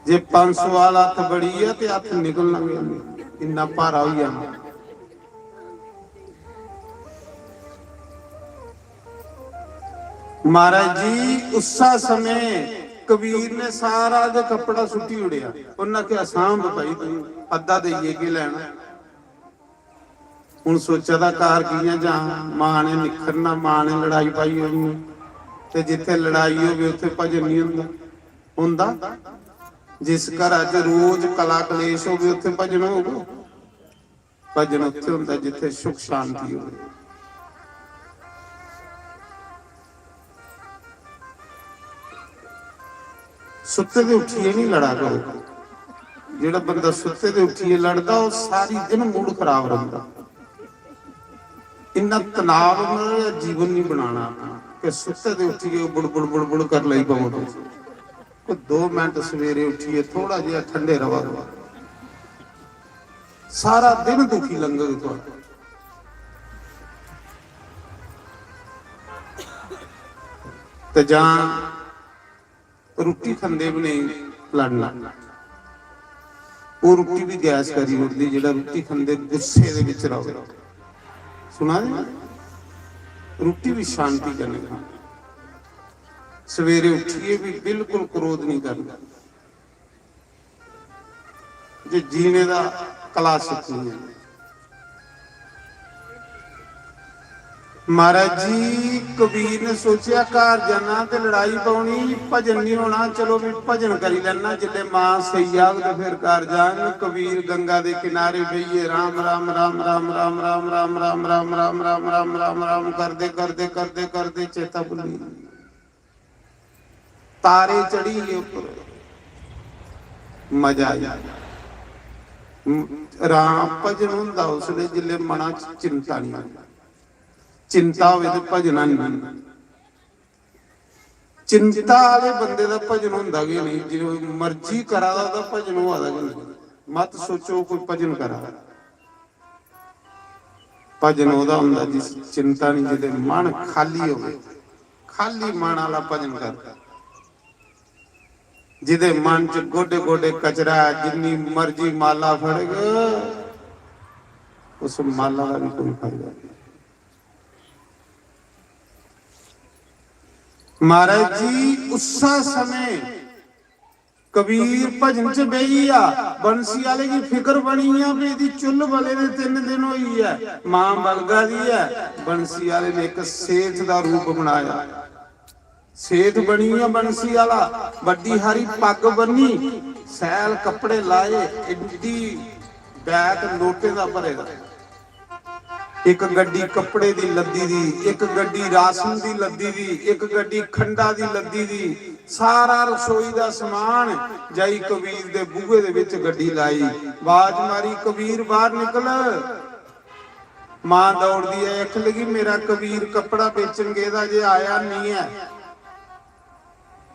जे पंज सौ आह्ला हत्थ बड़ी गेआ ते हत्थ निकलना गै निं, इन्ना भारा होई जाना। महाराज जी, उस्सा समें कबीर ने सारा गै कपड़ा सुट्टी ओड़ेआ। उन्नै आखेआ, "सांभ भाई तूं, अद्धा देइयै केह् लैना?" हुन सोचा दा घर कि'यां जां, मां ने निक्खरना, मां ने लड़ाई पाई होनी, ते जित्थै लड़ाई होवे उत्थै भजन निं होंदा। होंदा? जिस घरा च रोज कला कलेश होवे उत्थै भजन होग? भजन उत्थै होंदा जित्थै सुख शांति होवे। सुत्ते दे उट्ठियै निं लड़ा करो। जेह्ड़ा बंदा सुत्ते दे उट्ठियै लड़दा, ओह् सारी दिन मूड खराब रौंह्दा। इन्ना तनाव, मतलब, जीवन निं बनाना अपना कि सुत्ते दे उट्ठियै बुड़ बुड़ बुड़ बुड़ कर लगी पवो तुस। कोई दो मिंट सवेरे उट्ठियै थोड़ा जेहा ठंडे रवा करो, सारा दिन दुखी लंघग थुआढ़ा। ते जां रुट्टी खंदे बी नेईं लड़ना, ओह् रुट्टी बी गैस करी ओड़दी, जेह्ड़ा रुट्टी खंदे गुस्से दे बिच र'वै। सुना दे? रुट्टी बी शांति कन्नै खानी। सवेरे उट्ठियै बी बिल्कुल क्रोध निं करना। जे जीने दा कला सिक्खनी ऐ। महाराज जी, कबीर ने सोचेआ, "घर जाना ते लड़ाई पौनी, भजन निं होना, चलो, में भजन करी लैना, जिसलै मां सेई जाग ते फिर घर जाङ।" कबीर गंगा दे किनारे बेहियै राम, राम, राम, राम, राम, राम, राम, राम, राम, राम, राम, राम, राम, राम करदे, करदे, करदे, करदे चेता भुल्ली गेआ। तारे चढ़ी गे उप्पर, मजा आई गेआ। म-, राम भजन होंदा उसलै जिसलै मना च चिंता निं होंदी। चिंता होवे ते भजन निं होंदा। चिंता आह्ले बंदे दा भजन होंदा गै नेईं, जो मर्जी करा दा ओह्दा भजन होआ दा गै नेईं। मत सोचो कोई भजन करा दा। भजन ओह्दा होंदा जिस चिंता निं, जेह्दे मन खाली होवे, खाली मन आह्ला भजन करदा। जेह्दे मन च गोडे गोडे कचरा ऐ, जिन्नी मर्जी माला फड़ग, उस माला दा बी कोई फायदा नेईं। महाराज जी, उस्सा समें कबीर भजन च बेही गेआ, बंसी आह्ले गी फिकर बनी गेआ भी एह्दी चुल्ल बले दे तिन्न दिन होई ऐ, मां बलगा दी ऐ। बंसी आह्ले ने इक सेठ दा रूप बनाया, सेठ बनी गेआ बंसी आह्ला, बड्डी हारी पग्ग बन्नी, सैल कपड़े लाए, एड्डी बैग नोटें दा भरे दा। इक गड्डी कपड़े दी लद्दी दी, इक गड्डी राशन दी लद्दी दी, इक गड्डी खंडा दी लद्दी दी, सारा रसोई दा समान जाई कबीर दे बूहे दे विच गड्डी लाई। आवाज मारी, "कबीर, बाहर निकल।" मां दौड़दी ऐ, आखन लगी, "मेरा कबीर कपड़ा बेचन गेदा जे, आया निं ऐ।"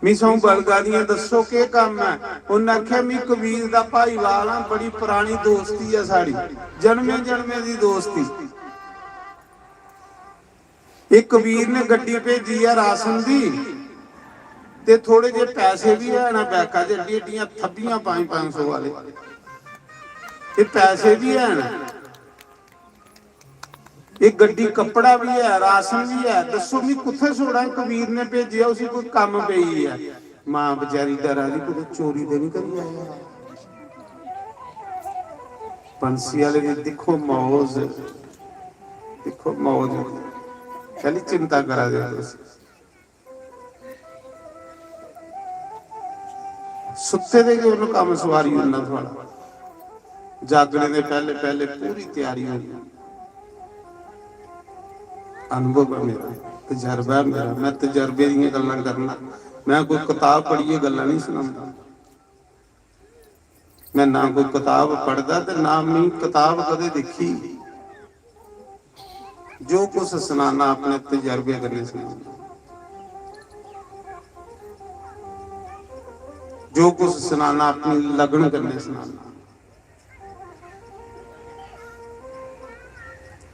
मी स'ऊं बलगा दियां, "दस्सो केह् कम्म ऐ?" उ'न्नै आखेआ, "मी कबीर दा भाईवाल आं, बड़ी परानी दोस्ती ऐ साढ़ी, जन्में जन्में दी दोस्ती।" एह् कबीर ने गड्डी भेजी ऐ राशन दी, ते थोड़े जे पैसे बी हैन बैका च, एड्डी एड्डियां थब्बियां पंज पंज सौ आह्ले, एह् पैसे बी हैन। एह् गड्डी, कपड़ा बी ऐ, राशन बी ऐ। दस्सो मी कुत्थै छोड़ां? कबीर ने भेजेआ, उसी कोई कम्म पेई ऐ। मां बचैरी डरा दी, कुतै चोरी ते निं करी आया। बंसी आह्ले दी दिक्खो मौज, दिक्खो मौज, कैह्ली चिंता करा दे ओ तुस? सुत्ते दे गै उन्न कम्म सवारी ओड़ना थुआढ़ा। जागने दे पैह्ले पैह्ले पूरी त्यारी होनी। अनुभव ऐ मेरा, तजर्बा ऐ मेरा, में तजर्बे दियां गल्लां करना। में कोई कताब पढ़ियै गल्लां निं सनांदा। में ना कोई कताब पढ़दा ते ना मी कताब कदें दिक्खी। जो कुछ सनाना अपने तजर्बे कन्नै सनाना, जो कुछ सनाना अपनी लगन कन्नै सनाना।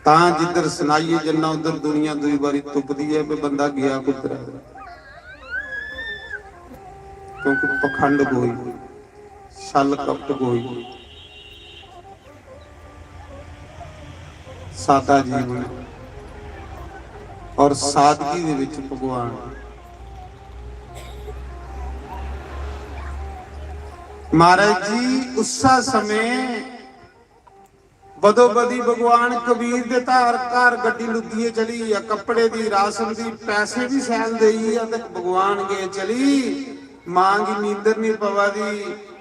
तां जिद्धर सनाइयै जन्ना उद्धर दुनिया दूई बारी तुपदी ऐ कि बंदा गेआ कुद्धर ऐ। क्योंकि पखंड कोई, छल कपट कोई, सादा जीवन और सादगी दे विच भगवान। महाराज जी, उस्सा समय बदोबदी भगवान कबीर दे धार घर गड्डी लुद्दियै चली, या कपड़े दी, राशन दी, पैसे भी सैल देई, या ते भगवान गे चली। मां गी नींदर नहीं पवा दी।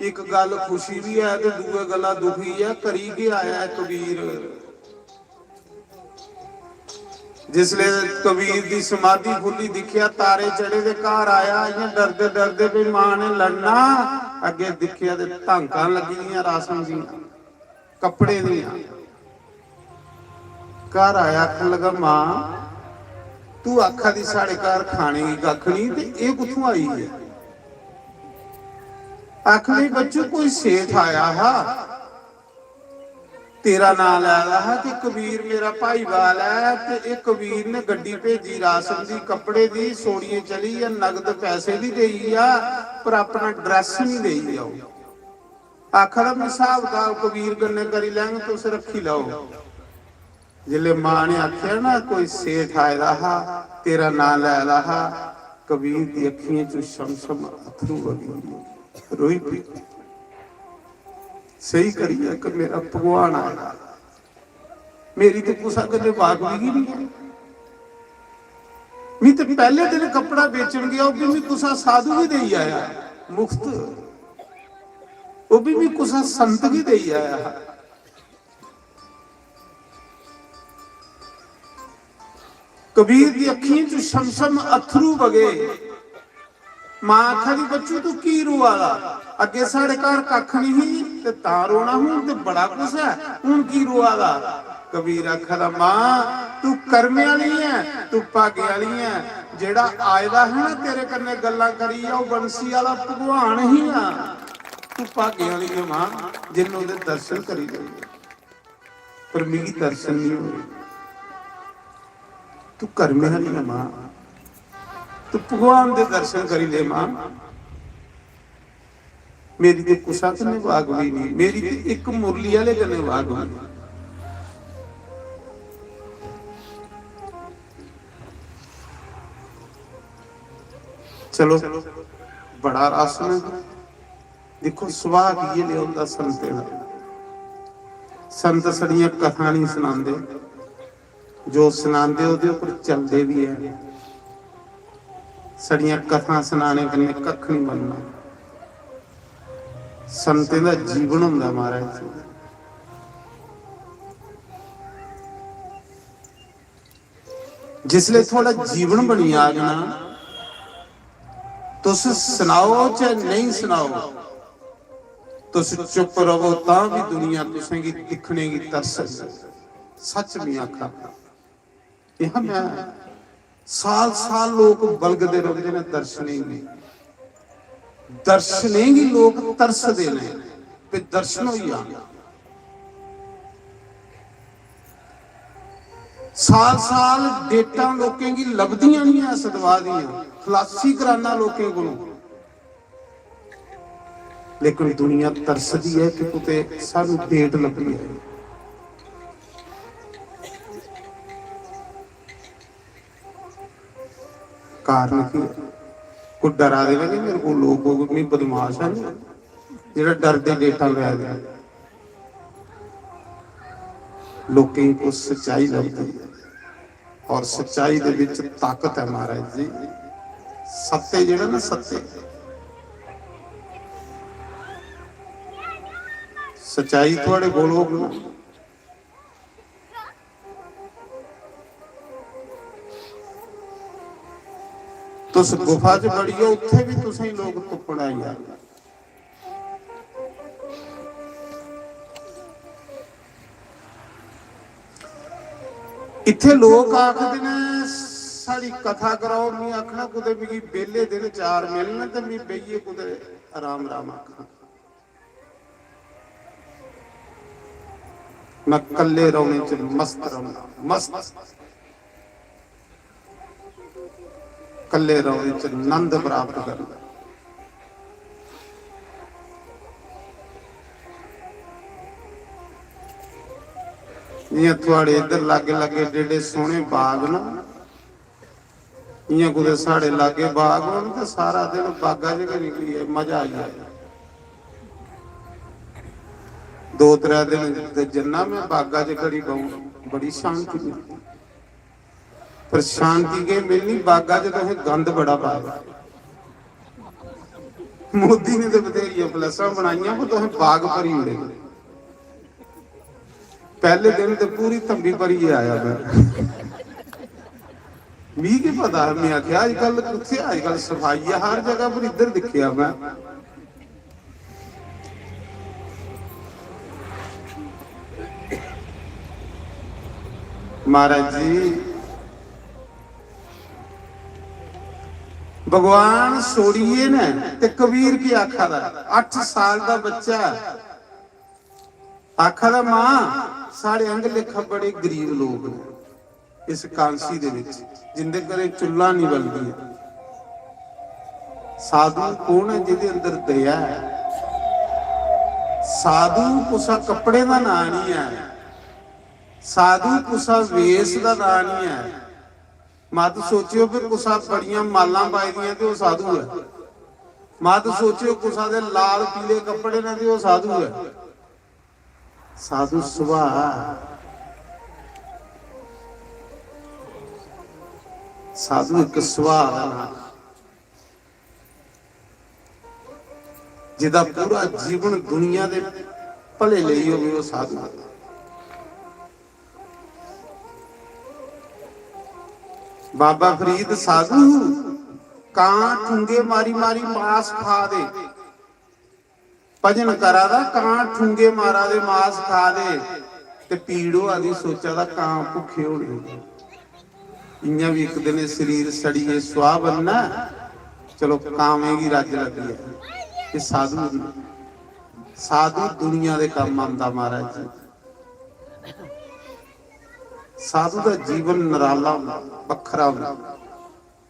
एक गल खुशी भी है ते दूए गल्ला दुखी है। करी के आया है कबीर? जिसले कबीर दी समाधि खुली, दिखिया तारे चढ़े दे, घर आया, इयां डरदे डरदे भी मां ने लड़ना। अगे दिखिया ते धांकां लगी दियां राशन दियां, कपड़े दियां। घर आया, आखन लगा, "मां, तू आखा दी साढ़े घर खाने गी कक्ख नहीं, ते एह कुत्थों आई है?" आखन लगी, "बच्चू, कोई सेठ आया हा, तेरा नां लै दा हा कि कबीर मेरा भाईवाल है, ते एह कबीर ने गड्डी भेजी राशन दी, कपड़े दी, सोड़िये चली, या नगद पैसे भी देई गेआ, पर अपना ड्रैस नहीं देई गेआ।" आखा दा, "मैं स्हाब कताब कबीर कन्नै करी लैंग, तुस रक्खी लैओ।" जिसले मां ने आखेआ ना, "कोई सेठ आए दा हा, तेरा नां लै दा हा," कबीर दी अक्खियें च छम छम अत्थरू बगी, रोई पी। "सही करियै कि मेरा भगवान आया, मेरी ते कुसा कन्नै वाकबी गै नहीं है। मी ते पैहले दिन कपड़ा बेचन गया, ओह भी मी कुसा साधु गी देई आया, मुफ्त, ओह भी मी कुसा संत गी देई आया।" कबीर दी अक्खियें च छम छम अत्थरू बगे। मां आखा दी, "बच्चू, तू की रोआ दा? अग्गे साढ़े घर कक्ख नहीं ही ते तां रोना, हून ते बड़ा कुछ है, हून की रोआ दा?" कबीर आखा दा, "मां, तू कर्मे आली ऐ, तू भागे आली ऐ। जेड़ा आए दा हा ना तेरे कन्नै गल्लां करियै, ओह बंसी आला भगवान ही ना। तू भागे आली ऐ मां, जिन्न ओहदे दर्शन करी ले।" पर मिगी दर्शन नहीं होए। तू कर्मे आली ऐ मां, तू भगवान दे दर्शन करी ले मां। मेरी ते कुसा कन्नै वाकबी नहीं, मेरी ते इक मुरली आले कन्नै वाकबी। चलो, बड़ा रस न। दिक्खो, सुभाऽ कि'यै नेहा होंदा संतें दा। संत छड़ियां कथां निं सनांदे, जो सनांदे ओह्दे उप्पर चलदे बी हैन। छड़ियां कथां सनाने कन्नै कक्ख निं बनना। संतें दा जीवन होंदा, महाराज जी। जिसले थुआढ़ा जीवन बनी जाग ना, तुस सनाओ चाहे नेईं सनाओ, तुस चुप रवो तां बी दुनिया तुसेंगी दिक्खने गी तरसग। सच में आखा, यह मैं साल साल लोक बलगदे रौंह्दे न दर्शनें गी। दर्शनें गी लोक तरसदे न, ते दर्शन होई जान। साल साल डेटां लोकें गी लभदियां निं ऐ सदवाऽ दियां, खलासी कराना लोकें कोलों, लेकिन दुनिया तरसदी ऐ कि कुतै सानू डेट लब्भी जाए। कारण की? कोई डरा दे ना कि मेरे को लोग, कोई मी बदमाश है ना, जेह्ड़ा डरदे डेटां लै दे। लोकें गी कुछ सच्चाई लभदी है, और सच्चाई दे विच ताकत है महाराज जी। सत्य जेह्ड़ा ना, सत्य, सच्चाई थुआढ़े कोल होग ना, तुस गुफा च बड़ियो, उत्थे भी तुसें लोग तुप्पन आई जाने। इत्थे लोग आखदे ने, "साढ़ी कथा कराओ।" मैं आखना, "कुतै मिगी बेह्ले दिन चार मिलन ते मैं बेहियै कुतै आराम आराम आखना।" मैं कल्ले रौने च मस्त रौना, मस्त। कल्ले रौने च नंद प्राप्त करना। जियां थुआड़े इधर लागे लागे एडे एडे सोहने बाग ना, इयां कुतै साढ़े लागे बाग होन ते सारा दिन बागा च गै निकली जाए, मजा आई जाए। दो त्रै दिन ते जन्ना मैं बागा च घड़ी बहूं, बड़ी शांति मिलदी। पर शांति के मिलनी, बागा च तुसें गंद बड़ा पाया। मोदी ने ते बथेरियां प्लैसां बनाइयां, पर तुसें बाग भरी ओड़े। पैह्ले दिन ते पूरी तंबी भरियै आया मैं। मिगी केह् पता हा, मैं आखेआ, "अजकल कुत्थै, अजकल सफाई ऐ हर जगह, पर इद्धर दिक्खेआ मैं।" महाराज जी, भगवान सोड़िये ने ते कबीर की आखा दा, अट्ठ साल दा बच्चा ऐ, आखा दा, "मां, साढ़े आंग लेखा बड़े गरीब लोक न इस कांसी दे विच, जिंदे घरें चुल्ला नहीं बलदियां।" साधु कौन है जिदे अंदर दया है? साधु कुसा कपड़े दा नां नहीं है, साधु कुसा वेश दा नां नहीं है। मत सोचियो कि कुसा बड़ियां मालां पाई दियां ते ओह् साधु ऐ। मत सोचियो कुसा दे लाल पीले कपड़े ने ते ओह् साधु ऐ। साधु सुभाऽ, साधु इक सुभाऽ दा नांऽ, जेह्दा पूरा जीवन दुनिया दे भले लेई होवे, ओह् साधु। बाबा फरीद साधु, कां ठुंगे मारी मारी मास खा दे। भजन करा दा, कां ठुंगे मारा दे, मास खा दे, ते पीड़ होआ दी, सोचा दा कां भुक्खे होने। इ'यां बी इक दिन एह् शरीर सड़ियै सुआह् बनना, चलो कामें गी रज्ज लग्गी ऐ। एह् साधु, साधु दुनिया दे कम्म आंदा महाराज जी। साधु दा जीवन नराला होंदा, बक्खरा होंदा।